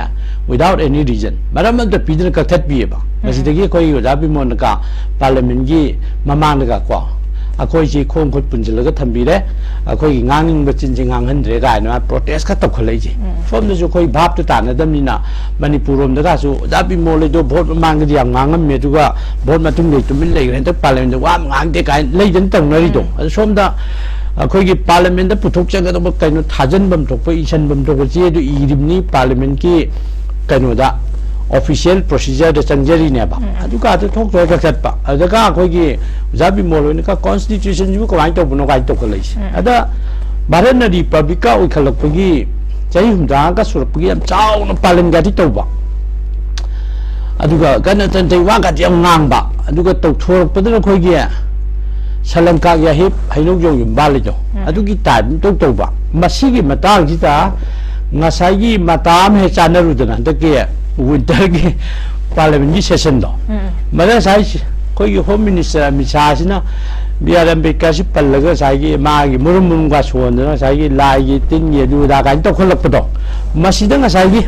without any reason, ꯃꯔꯝ ꯑꯝꯇ ꯄꯤꯗꯅ ꯀꯛꯊꯠꯄꯤꯑꯕ꯫ ꯃꯁꯤꯗꯒꯤ ꯑꯩꯈꯣꯏꯒꯤ ꯑꯣꯖꯥ ꯕꯤꯃꯣꯜꯅ ꯀ ꯄꯥꯔꯂꯤꯌꯥꯃꯦꯟꯒꯤ ꯃꯃꯥꯡꯗꯒ ꯀꯣ, ꯑꯩꯈꯣꯏꯁꯤ ꯈꯣꯡ ꯈꯨꯠ ꯄꯨꯟꯁꯤꯜꯂꯒ ꯊꯝꯕꯤꯔꯦ, ꯑꯩꯈꯣꯏꯒꯤ ꯉꯥꯡꯅꯤꯡꯕ ꯆꯤꯟꯁꯤ ꯉꯥꯡꯍꯟꯗ꯭ꯔꯦ ꯀꯥꯏꯅ ꯃꯥ ꯄ꯭ꯔꯣꯇꯦꯁ ꯈꯔ ꯇꯧꯈꯠꯂꯛꯏꯁꯦ꯫ ꯁꯣꯝꯗꯁꯨ ꯑꯩꯈꯣꯏ ꯚꯥꯞꯇꯨ ꯇꯥꯟꯅꯗꯕꯅꯤꯅ, ꯃꯅꯤꯄꯨꯔ ꯔꯣꯝꯗꯒꯁꯨ ꯑꯣꯖꯥ ꯕꯤꯃꯣꯜ ꯍꯣꯏꯗꯣ ꯚꯣꯠ ꯃꯃꯥꯡꯗꯗꯤ ꯌꯥꯝ ꯉꯥꯡꯉꯝꯃꯦ, ꯑꯗꯨꯒ ꯚꯣꯠ ꯃꯇꯨꯡꯗ ꯇꯨꯃꯤꯟ ꯂꯩꯈ꯭ꯔꯦ, ꯍꯟꯗꯛ ꯄꯥꯔꯂꯤꯌꯥꯃꯦꯟꯗ ꯋꯥ ꯑꯃ ꯉꯥꯡꯗꯦ ꯀꯥꯏꯅ ꯂꯩꯗꯅ ꯇꯧꯅꯔꯤꯗꯣ꯫ ꯑꯗꯣ ꯁꯣꯝꯗ ꯑꯩꯈꯣꯏꯒꯤ ꯄꯥꯔꯂꯤꯌꯥꯃꯦꯟꯗ ꯄꯨꯊꯣꯛꯆꯒꯗꯧꯕ ꯀꯩꯅꯣ ꯊꯥꯖꯤꯟꯐꯝ ꯊꯣꯛꯄ, ꯏꯁꯤꯟꯐꯝ ꯊꯣꯛꯄ ꯆꯦꯗꯨ ꯏꯔꯤꯕꯅꯤ ꯄꯥꯔꯂꯤꯌꯥꯃꯦꯟꯒꯤ ꯀꯩꯅꯣꯗ, ꯑꯣꯐꯤꯁꯤꯌꯦꯜ ꯄ꯭ꯔꯣꯁꯤꯖꯔꯗ ꯆꯪꯖꯔꯤꯅꯦꯕ꯫ ꯑꯗꯨꯒ ꯑꯗꯨ ꯊꯣꯛꯇ꯭ꯔꯒ ꯆꯠꯄ, ꯑꯗꯨꯒ ꯑꯩꯈꯣꯏꯒꯤ ꯑꯣꯖꯥ ꯕꯤꯃꯣꯜ ꯍꯣꯏꯅꯒ ꯀꯣꯟꯁꯇꯤꯇ꯭ꯌꯨꯁꯟꯁꯤꯕꯨ ꯀꯃꯥꯏꯅ ꯇꯧꯕꯅꯣ ꯀꯥꯏꯅ ꯇꯧꯈꯠꯂꯛꯏꯁꯦ꯫ ꯑꯗ ꯚꯥꯔꯠꯅ ꯔꯤꯄꯕ꯭ꯂꯤꯛꯀ ꯑꯣꯏꯈꯠꯂꯛꯄꯒꯤ ꯆꯍꯤ ꯍꯨꯝꯗ꯭ꯔꯥꯒ ꯁꯨꯔꯛꯄꯒꯤ ꯌꯥꯝ ꯆꯥꯎꯅ ꯄꯥꯂꯟꯒꯗꯤ ꯇꯧꯕ, ꯑꯗꯨꯒ ꯒꯅꯇꯟꯇ꯭ꯔꯒꯤ ꯋꯥꯒꯗꯤ ꯌꯥꯝ ꯉꯥꯡꯕ, ꯑꯗꯨꯒ ꯇꯧꯊꯣꯔꯛꯄꯗꯅ ꯑꯩꯈꯣꯏꯒꯤ ꯁꯂꯪꯀꯥꯒꯤ ꯑꯍꯤꯞ ꯍꯩꯅꯧꯖꯣꯡ ꯌꯨꯝꯕꯥꯜꯂꯤꯗꯣ, ꯑꯗꯨꯒꯤ ꯇꯥꯏꯞ ꯑꯃ ꯇꯧ ꯇꯧꯕ꯫ ꯃꯁꯤꯒꯤ ꯃꯇꯥꯡꯁꯤꯗ ꯉꯁꯥꯏꯒꯤ ꯃꯇꯥ ꯑꯃ ꯍꯦꯛ ꯆꯥꯟꯅꯔꯨꯗꯅ, ꯍꯟꯗꯛꯀꯤ ꯋꯤꯟꯇꯔꯒꯤ ꯄꯥꯔꯂꯤꯌꯥꯃꯦꯟꯒꯤ ꯁꯦꯁꯟꯗꯣ, ꯃꯗ ꯉꯁꯥꯏ ꯑꯩꯈꯣꯏꯒꯤ ꯍꯣꯝ ꯃꯤꯅꯤꯁꯇꯔ ꯑꯃꯤꯠ ꯁꯥꯍꯁꯤꯅ ꯕꯤ ꯑꯥꯔ ꯑꯝꯕꯦꯗꯀꯔꯁꯤ ꯄꯜꯂꯒ ꯉꯁꯥꯏꯒꯤ ꯃꯥꯒꯤ ꯃꯨꯔꯨꯝ ꯃꯨꯔꯨꯝꯒ ꯁꯣꯟꯗꯅ ꯉꯁꯥꯏꯒꯤ ꯂꯥꯏꯒꯤ ꯇꯤꯟꯒꯤ ꯑꯗꯨ ꯑꯗꯥ ꯀꯥꯏꯅ ꯇꯧꯈꯠꯂꯛꯄꯗꯣ, ꯃꯁꯤꯗ ꯉꯁꯥꯏꯒꯤ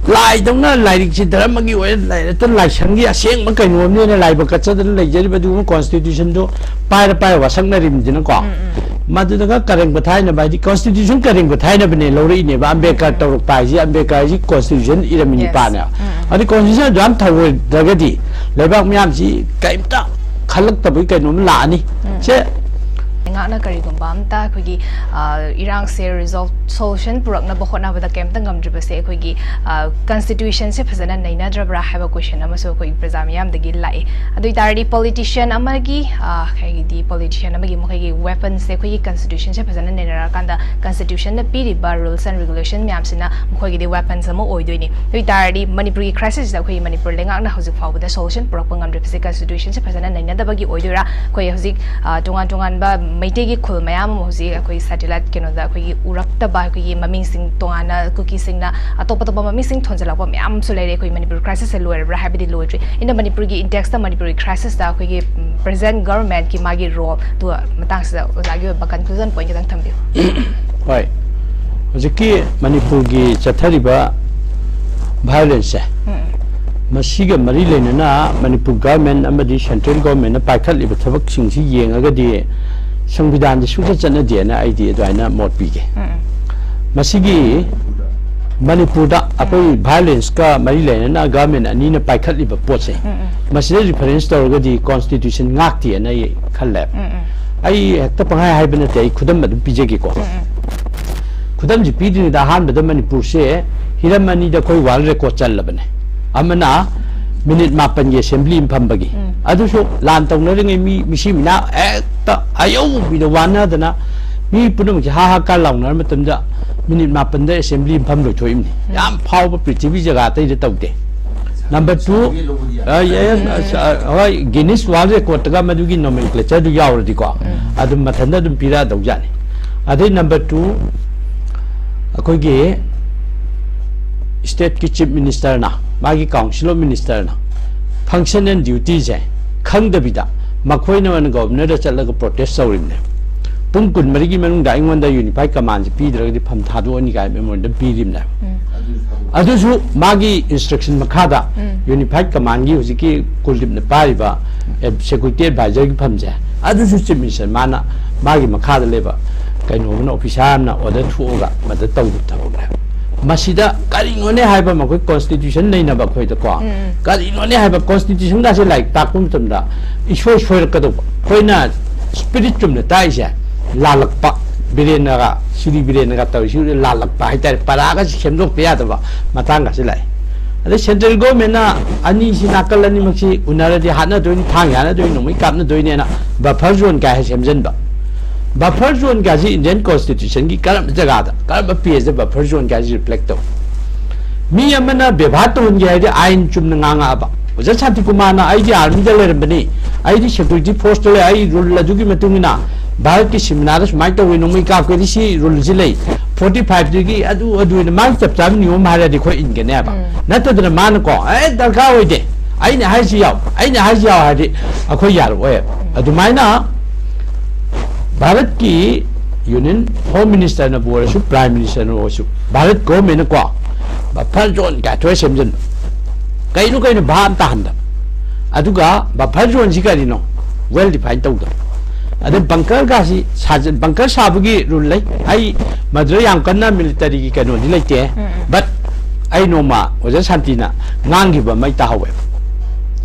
ꯂꯥꯏꯗꯧꯅ ꯂꯥꯏꯔꯤꯛꯁꯤ ꯙꯔꯃꯒꯤ ꯑꯣꯏꯔ ꯂꯥꯏꯔꯤꯛꯇ ꯂꯥꯏꯁꯪꯒꯤ ꯑꯁꯦꯡꯕ ꯀꯩꯅꯣꯝꯅꯦꯅ ꯂꯥꯏꯕꯛ ꯀꯠꯆꯗꯅ ꯂꯩꯖꯔꯤꯕ ꯑꯗꯨꯒꯨꯝꯕ ꯀꯣꯟꯁꯇꯤꯇ꯭ꯌꯨꯁꯟꯗꯣ ꯄꯥꯏꯔ ꯄꯥꯏꯔ ꯋꯥꯁꯛꯅꯔꯤꯕꯅꯤꯅꯀꯣ꯫ ꯃꯗꯨꯗꯒ ꯀꯔꯦꯝ ꯀꯊꯥꯏꯅꯕ ꯍꯥꯏꯗꯤ ꯀꯣꯟꯁꯇꯤꯇ꯭ꯌꯨꯁꯟ ꯀꯔꯦꯝ ꯀꯊꯥꯏꯅꯕꯅꯦ ꯂꯧꯔꯛꯏꯅꯦꯕ꯫ ꯑꯝꯕꯦꯗꯀꯔ ꯇꯧꯔꯛꯄ ꯍꯥꯏꯁꯤ, ꯑꯝꯕꯦꯗꯀꯔ ꯍꯥꯏꯁꯤ ꯀꯣꯟꯁꯇꯤꯇ꯭ꯌꯨꯁꯟ ꯏꯔꯝꯃꯤ ꯅꯤꯄꯥꯅꯦ꯫ ꯑꯗꯨ ꯀꯣꯟꯁꯇꯤꯇ꯭ꯌꯨꯁꯟ ꯑꯗꯨ ꯌꯥꯝ ꯊꯧꯑꯣꯏꯗ꯭ꯔꯒꯗꯤ ꯂꯩꯕꯥꯛ ꯃꯌꯥꯝꯁꯤ ꯀꯔꯤꯝꯇ ꯈꯜꯂꯛꯇꯕꯒꯤ ꯀꯩꯅꯣꯝ ꯂꯥꯛꯑꯅꯤ꯫ ꯁꯦ ꯂꯩꯉꯥꯛꯅ ꯀꯔꯤꯒꯨꯝꯕ ꯑꯝꯇ ꯑꯩꯈꯣꯏꯒꯤ, ꯑ, ꯏꯔꯥꯡꯁꯦ ꯔꯤꯖꯣꯜꯚ, ꯁꯣꯂꯨꯁꯟ ꯄꯨꯔꯛꯅꯕ ꯍꯣꯠꯅꯕꯗ ꯀꯩꯝꯇ ꯉꯝꯗ꯭ꯔꯤꯕꯁꯦ ꯑꯩꯈꯣꯏꯒꯤ, ꯑ, ꯀꯟꯁꯇꯤꯇ꯭ꯌꯨꯁꯟꯁꯦ ꯐꯖꯅ ꯅꯩꯅꯗ꯭ꯔꯕ꯭ꯔꯥ ꯍꯥꯏꯕ ꯀꯣꯏꯁꯟ ꯑꯃꯁꯨ ꯑꯩꯈꯣꯏ ꯄ꯭ꯔꯖꯥ ꯃꯤꯌꯥꯝꯗꯒꯤ ꯂꯥꯛꯏ꯫ ꯑꯗꯨ ꯑꯣꯏ ꯇꯥꯔꯗꯤ ꯄꯣꯂꯤꯇꯤꯁꯤꯌꯟ ꯑꯃꯒꯤ, ꯑ, ꯍꯥꯏꯗꯤ ꯄꯣꯂꯤꯇꯤꯁꯤꯌꯟ ꯑꯃꯒꯤ ꯃꯈꯣꯏꯒꯤ ꯋꯦꯄꯟꯁꯦ ꯑꯩꯈꯣꯏꯒꯤ ꯀꯟꯁꯇꯤꯇ꯭ꯌꯨꯁꯟꯁꯦ ꯐꯖꯅ ꯅꯩꯅꯔꯀꯥꯟꯗ ꯀꯟꯁꯇꯤꯇ꯭ꯌꯨꯁꯟꯅ ꯄꯤꯔꯤꯕ ꯔꯨꯜꯁ ꯑꯦꯟ ꯔꯤꯒꯨꯂꯦꯁꯟ ꯃꯌꯥꯝꯁꯤꯅ ꯃꯈꯣꯏꯒꯤꯗꯤ ꯋꯦꯄꯟꯁ ꯑꯃ ꯑꯣꯏꯗꯣꯏꯅꯤ꯫ ꯑꯗꯨ ꯑꯣꯏ ꯇꯥꯔꯗꯤ ꯃꯅꯤꯄꯨꯔꯒꯤ ꯀ꯭ꯔꯥꯏꯁꯤꯁꯁꯤꯗ ꯑꯩꯈꯣꯏꯒꯤ ꯃꯅꯤꯄꯨꯔ ꯂꯩꯉꯥꯛꯅ ꯍꯧꯖꯤꯛ ꯐꯥꯎꯕꯗ ꯁꯣꯂꯨꯁꯟ ꯄꯨꯔꯛꯄ ꯉꯝꯗ꯭ꯔꯤꯕꯁꯦ ꯀꯟꯁꯇꯤꯇ꯭ꯌꯨꯁꯟꯁꯦ ꯐꯖꯅ ꯅꯩꯅꯗꯕꯒꯤ ꯑꯣꯏꯗꯣꯏꯔꯥ? ꯑꯩꯈꯣꯏ ꯍꯧꯖꯤꯛ, ꯑ, ꯇꯣꯉꯥꯟ ꯇꯣꯉꯥꯟꯕ ꯃꯩꯇꯩꯒꯤ ꯈꯨꯜ ꯃꯌꯥꯝ ꯑꯃ ꯍꯧꯖꯤꯛ ꯑꯩꯈꯣꯏ ꯁꯦꯇꯦꯂꯥꯏꯠ ꯀꯩꯅꯣꯗ ꯑꯩꯈꯣꯏꯒꯤ ꯎꯔꯛꯇꯕ, ꯑꯩꯈꯣꯏꯒꯤ ꯃꯃꯤꯡꯁꯤꯡ ꯇꯣꯉꯥꯟꯅ ꯀꯨꯀꯤꯁꯤꯡꯅ ꯑꯇꯣꯞ ꯑꯇꯣꯞꯄ ꯃꯃꯤꯡꯁꯤꯡ ꯊꯣꯟꯖꯜꯂꯛꯄ ꯃꯌꯥꯝ ꯑꯃꯁꯨ ꯂꯩꯔꯦ꯫ ꯑꯩꯈꯣꯏ ꯃꯅꯤꯄꯨꯔ ꯀ꯭ꯔꯥꯏꯁꯤꯁꯁꯦ ꯂꯣꯏꯔꯕ꯭ꯔꯥ ꯍꯥꯏꯕꯗꯤ ꯂꯣꯏꯗ꯭ꯔꯤ꯫ ꯑꯩꯅ ꯃꯅꯤꯄꯨꯔꯒꯤ ꯏꯟꯇꯦꯛꯁꯇ ꯃꯅꯤꯄꯨꯔꯒꯤ ꯀ꯭ꯔꯥꯏꯁꯤꯁꯇ ꯑꯩꯈꯣꯏꯒꯤ ꯄ꯭ꯔꯦꯖꯦꯟ ꯒꯚꯔꯟꯃꯦꯟꯠꯀꯤ ꯃꯥꯒꯤ ꯔꯣꯜꯗꯨ ꯃꯇꯥꯡꯁꯤꯗ ꯑꯣꯖꯥꯒꯤ ꯑꯣꯏꯕ ꯀꯟꯀ꯭ꯂꯨꯖꯟ ꯄꯣꯏꯟꯠ ꯈꯤꯇꯪ ꯊꯝꯕꯤꯌꯨ꯫ ꯍꯣꯏ, ꯍꯧꯖꯤꯛꯀꯤ ꯃꯅꯤꯄꯨꯔꯒꯤ ꯆꯠꯊꯔꯤꯕ ꯚꯥꯏꯑꯣꯂꯦꯟꯁꯁꯦ, ꯃꯁꯤꯒ ꯃꯔꯤ ꯂꯩꯅꯅ ꯃꯅꯤꯄꯨꯔ ꯒꯚꯔꯟꯃꯦꯟꯠ ꯑꯃꯗꯤ ꯁꯦꯟꯇ꯭ꯔꯦꯜ ꯒꯚꯔꯟꯃꯦꯟꯠꯅ ꯄꯥꯏꯈꯠꯂꯤꯕ ꯊꯕꯛꯁꯤꯡꯁꯤ ꯌꯦꯡꯉꯒꯗꯤ ꯁꯪꯕꯤꯙꯥꯟꯗꯤ ꯁꯨꯡꯆꯠ ꯆꯠꯅꯗꯦꯅ ꯑꯩꯗꯤ ꯑꯗꯨꯃꯥꯏꯅ ꯃꯣꯠ ꯄꯤꯒꯦ꯫ ꯃꯁꯤꯒꯤ ꯃꯅꯤꯄꯨꯔꯗ ꯑꯩꯈꯣꯏ ꯚꯥꯏꯑꯣꯂꯦꯟꯁꯀ ꯃꯔꯤ ꯂꯩꯅꯅ ꯒꯚꯔꯟꯃꯦꯟꯠ ꯑꯅꯤꯅ ꯄꯥꯏꯈꯠꯂꯤꯕ ꯄꯣꯠꯁꯦ, ꯃꯁꯤꯗ ꯔꯤꯐꯔꯦꯟꯁ ꯇꯧꯔꯒꯗꯤ ꯀꯣꯟꯁꯇꯤꯇ꯭ꯌꯨꯁꯟ ꯉꯥꯛꯇꯦꯅ ꯑꯩ ꯈꯜꯂꯦ꯫ ꯑꯩ ꯍꯦꯛꯇ ꯄꯪꯍꯥꯏ ꯍꯥꯏꯕ ꯅꯠꯇꯦ, ꯑꯩ ꯈꯨꯗꯝ ꯑꯗꯨꯝ ꯄꯤꯖꯒꯦꯀꯣ꯫ ꯈꯨꯗꯝꯁꯤ ꯄꯤꯗ꯭ꯔꯤꯉꯩꯗ ꯑꯍꯥꯟꯕꯗ ꯃꯅꯤꯄꯨꯔꯁꯦ ꯍꯤꯔꯝ ꯑꯅꯤꯗ ꯑꯩꯈꯣꯏ ꯋꯥꯔꯜ ꯔꯦꯀꯣꯔꯗ ꯆꯜꯂꯕꯅꯦ꯫ ꯑꯃꯅ ꯃꯤꯅꯤꯠ ꯃꯥꯄꯟꯒꯤ ꯑꯦꯁꯦꯝꯕ꯭ꯂꯤ ꯑꯃ ꯐꯝꯕꯒꯤ, ꯑꯗꯨꯁꯨ ꯂꯥꯟ ꯇꯧꯅꯔꯤꯉꯩ ꯃꯤ ꯃꯤꯁꯤ ꯃꯤꯅꯥ ꯍꯦꯛꯇ ꯑꯌꯧꯕꯤꯗ ꯋꯥꯅꯗꯅ ꯃꯤ ꯄꯨꯝꯅꯃꯛꯁꯦ ꯍꯥ ꯍꯥ ꯀꯥ ꯂꯥꯎꯅꯔ ꯃꯇꯝꯗ ꯃꯤꯅꯤꯠ ꯃꯥꯄꯟꯗ ꯑꯦꯁꯦꯝꯕ꯭ꯂꯤ ꯑꯃ ꯐꯝ ꯂꯣꯏꯊꯣꯛꯏꯕꯅꯤ꯫ ꯌꯥꯝ ꯐꯥꯎꯕ, ꯄ꯭ꯔꯤꯊꯤꯕꯤ ꯖꯒꯥ ꯑꯇꯩꯗ ꯇꯧꯗꯦ꯫ ꯅꯝꯕꯔ ꯇꯨ, ꯍꯣꯏ, ꯒꯤꯅꯤꯁ ꯋꯥꯔꯜ ꯔꯦꯀꯣꯔꯗꯇꯒ ꯃꯗꯨꯒꯤ ꯅꯣꯃꯦꯟꯀ꯭ꯂꯦꯆꯔꯗꯨ ꯌꯥꯎꯔꯗꯤꯀꯣ, ꯑꯗꯨꯝ ꯃꯊꯟꯇ ꯑꯗꯨꯝ ꯄꯤꯔꯛꯑꯗꯧꯖꯥꯠꯅꯤ꯫ ꯑꯗꯩ ꯅꯝꯕꯔ ꯇꯨ, ꯑꯩꯈꯣꯏꯒꯤ ꯁ꯭ꯇꯦꯠꯀꯤ ꯆꯤꯐ ꯃꯤꯅꯤꯁꯇꯔꯅ, ꯃꯥꯒꯤ ꯀꯥꯎꯟꯁꯤꯜ ꯑꯣꯐ ꯃꯤꯅꯤꯁꯇꯔꯅ ꯐꯪꯁꯟ ꯑꯦꯟ ꯗ꯭ꯌꯨꯇꯤꯁꯦ ꯈꯪꯗꯕꯤꯗ ꯃꯈꯣꯏꯅ ꯑꯣꯏꯅ ꯒꯣꯕꯔꯅꯔꯗ ꯆꯠꯂꯒ ꯄ꯭ꯔꯣꯇꯦꯁ ꯇꯧꯔꯤꯕꯅꯦ꯫ ꯄꯨꯡ ꯀꯨꯟꯃꯔꯤꯒꯤ ꯃꯅꯨꯡꯗ ꯑꯩꯉꯣꯟꯗ ꯌꯨꯅꯤꯐꯥꯏꯠ ꯀꯃꯥꯟꯁꯦ ꯄꯤꯗ꯭ꯔꯒꯗꯤ ꯐꯝ ꯊꯥꯗꯣꯛꯑꯅꯤ ꯀꯥꯏꯅ ꯃꯦꯃꯣꯔꯦꯟꯗꯝ ꯄꯤꯔꯤꯕꯅꯦꯕ꯫ ꯑꯗꯨꯁꯨ ꯃꯥꯒꯤ ꯏꯟꯁꯇ꯭ꯔꯛꯁꯟ ꯃꯈꯥꯗ ꯌꯨꯅꯤꯐꯥꯏꯠ ꯀꯃꯥꯟꯒꯤ ꯍꯧꯖꯤꯛꯀꯤ ꯀꯨꯜꯗꯤꯞꯅ ꯄꯥꯏꯔꯤꯕ ꯁꯦꯀ꯭ꯌꯨꯔꯤꯇꯤ ꯑꯦꯗꯚꯥꯏꯖꯔꯒꯤ ꯐꯝꯁꯦ, ꯑꯗꯨꯁꯨ ꯆꯤꯐ ꯃꯤꯅꯤꯁꯇꯔ ꯃꯥꯅ ꯃꯥꯒꯤ ꯃꯈꯥꯗ ꯂꯩꯕ ꯀꯩꯅꯣ ꯑꯃꯅ, ꯑꯣꯐꯤꯁꯥꯔ ꯑꯃꯅ ꯑꯣꯔꯗꯔ ꯊꯣꯛꯑꯒ ꯃꯗꯨ ꯇꯧꯕ ꯊꯕꯛꯅꯦꯕ꯫ ꯃꯁꯤꯗ ꯀꯔꯤꯅꯣꯅꯦ ꯍꯥꯏꯕ, ꯃꯈꯣꯏ ꯀꯣꯟꯁꯇꯤꯇ꯭ꯌꯨꯁꯟ ꯅꯩꯅꯕ ꯑꯩꯈꯣꯏꯗꯀꯣ, ꯀꯔꯤꯅꯣꯅꯦ ꯍꯥꯏꯕ, ꯀꯣꯟꯁꯇꯤꯇ꯭ꯌꯨꯁꯟꯒꯥꯁꯦ ꯂꯥꯏꯔꯤꯛ ꯇꯥꯛꯄ ꯃꯇꯝꯗ ꯏꯁꯣꯏ ꯁꯣꯏꯔꯛꯀꯗꯧꯕ꯫ ꯑꯩꯈꯣꯏꯅ ꯁ꯭ꯄꯤꯔꯤꯠ ꯆꯨꯝꯅ ꯇꯥꯛꯏꯁꯦ ꯂꯥꯜꯂꯛꯄ, ꯕꯤꯔꯦꯟꯅꯒ, ꯁꯤꯔꯤ ꯕꯤꯔꯦꯟꯅꯒ ꯇꯧꯔꯤꯁꯤ ꯂꯥꯜꯂꯛꯄ ꯍꯥꯏꯇꯥꯔꯦ, ꯄꯔꯥꯒꯁꯦ ꯁꯦꯝꯗꯣꯛꯄ ꯌꯥꯗꯕ ꯃꯇꯥꯡꯒꯁꯦ ꯂꯥꯛꯑꯦ꯫ ꯑꯗꯩ ꯁꯦꯟꯇ꯭ꯔꯦꯜ ꯒꯣꯔꯃꯦꯟꯅ ꯑꯅꯤꯁꯤ, ꯅꯥꯀꯜ ꯑꯅꯤꯃꯛꯁꯤ ꯎꯅꯔꯗꯤ ꯍꯥꯠꯅꯗꯣꯏꯅꯤ, ꯊꯥꯡ ꯌꯥꯅꯗꯣꯏꯅꯤ, ꯅꯣꯡꯃꯩ ꯀꯥꯞꯅꯗꯣꯏꯅꯦꯅ ꯕꯐꯔ ꯖꯣꯟ ꯀꯥꯏ ꯍꯥꯏ ꯁꯦꯝꯖꯤꯟꯕ꯫ ꯕꯐꯔ ꯖꯣꯟ ꯀꯥꯏꯁꯤ ꯏꯟꯗꯤꯌꯟ ꯀꯣꯟꯁꯇꯤꯇ꯭ꯌꯨꯁꯟꯒꯤ ꯀꯔꯝꯕ ꯖꯒꯥꯗ, ꯀꯔꯝꯕ ꯄꯦꯖꯇ ꯕꯐꯔ ꯖꯣꯟ ꯀꯥꯏꯁꯤ ꯔꯤꯐ꯭ꯂꯦꯛ ꯇꯧ? ꯃꯤ ꯑꯃꯅ ꯕꯦꯕꯥꯔ ꯇꯧꯍꯟꯒꯦ ꯍꯥꯏꯔꯗꯤ ꯑꯥꯏꯟ ꯆꯨꯝꯅ ꯉꯥꯡꯉꯛꯑꯕ꯫ ꯑꯣꯖꯥ ꯁꯥꯟꯇꯤꯀꯨꯃꯥꯔꯅ "ꯑꯩꯗꯤ ꯑꯥꯔꯃꯤꯗ ꯂꯩꯔꯝꯕꯅꯤ, ꯑꯩꯗꯤ ꯁꯦꯀ꯭ꯌꯨꯔꯤꯇꯤ ꯐꯣꯔꯁꯇ ꯂꯩ, ꯑꯩ ꯔꯨꯜ ꯑꯗꯨꯒꯤ ꯃꯇꯨꯡ ꯏꯟꯅ ꯚꯥꯔꯠꯀꯤ ꯁꯤꯃꯤꯅꯥꯗ ꯁꯨꯃꯥꯏꯅ ꯇꯧꯋꯤ, ꯅꯣꯡꯃꯩ ꯀꯥꯞꯀꯦꯗꯤ ꯁꯤ ꯔꯨꯜꯁꯤ ꯂꯩ, ꯐꯣꯔꯇꯤ ꯐꯥꯏꯚꯇꯒꯤ ꯑꯗꯨ ꯑꯗꯨꯅ ꯃꯥꯒꯤ ꯆꯞ ꯆꯥꯕ ꯅꯤꯌꯣꯝ ꯍꯥꯏꯔꯗꯤ ꯑꯩꯈꯣꯏ ꯏꯟꯒꯅꯦꯕ꯫ ꯅꯠꯇꯗꯅ ꯃꯥꯅꯀꯣ, "ꯑꯦ, ꯗꯔꯀꯥꯔ ꯑꯣꯏꯗꯦ, ꯑꯩꯅ ꯍꯥꯏꯁꯤ ꯌꯥꯎ, ꯑꯩꯅ ꯍꯥꯏꯁꯤ ꯌꯥꯎ" ꯍꯥꯏꯔꯗꯤ ꯑꯩꯈꯣꯏ ꯌꯥꯔꯛꯑꯣꯏꯕ꯫ ꯑꯗꯨꯃꯥꯏꯅ ꯚꯥꯔꯠꯀꯤ ꯌꯨꯅꯤꯌꯟ ꯍꯣꯝ ꯃꯤꯅꯤꯁꯇꯔꯅꯕꯨ ꯑꯣꯏꯔꯁꯨ, ꯄ꯭ꯔꯥꯏꯝ ꯃꯤꯅꯤꯁꯇꯔꯅ ꯑꯣꯏꯔꯁꯨ, ꯚꯥꯔꯠ ꯒꯣꯔꯃꯦꯟꯅꯀꯣ ꯕꯐꯔ ꯖꯣꯟ ꯀꯥꯏꯊꯣꯛꯑ ꯁꯦꯝꯖꯤꯟꯕ꯫ ꯀꯩꯅꯣ ꯀꯩꯅꯣ ꯚꯥꯞ ꯑꯃ ꯇꯥꯍꯟꯗꯕ꯫ ꯑꯗꯨꯒ ꯕꯐꯔ ꯖꯣꯟꯁꯤ ꯀꯔꯤꯅꯣ? ꯋꯦꯜ ꯗꯤꯐꯥꯏꯟ ꯇꯧꯗꯕ꯫ ꯑꯗꯩ ꯕꯪꯀꯔꯒꯁꯤ ꯁꯥꯖ-, ꯕꯪꯀꯔ ꯁꯥꯕꯒꯤ ꯔꯨꯜ ꯂꯩ꯫ ꯑꯩ ꯃꯗꯨꯗ ꯌꯥꯝ ꯀꯟꯅ ꯃꯤꯂꯤꯇꯔꯤꯒꯤ ꯀꯩꯅꯣꯗꯤ ꯂꯩꯇꯦ꯫ ꯎꯝ, ꯎꯝ꯫ But ꯑꯩ ꯅꯣꯡꯃ ꯑꯣꯖꯥ ꯁꯥꯟꯇꯤꯅ ꯉꯥꯡꯈꯤꯕ ꯑꯃ ꯑꯩ ꯇꯥꯍꯧꯋꯦꯕ꯫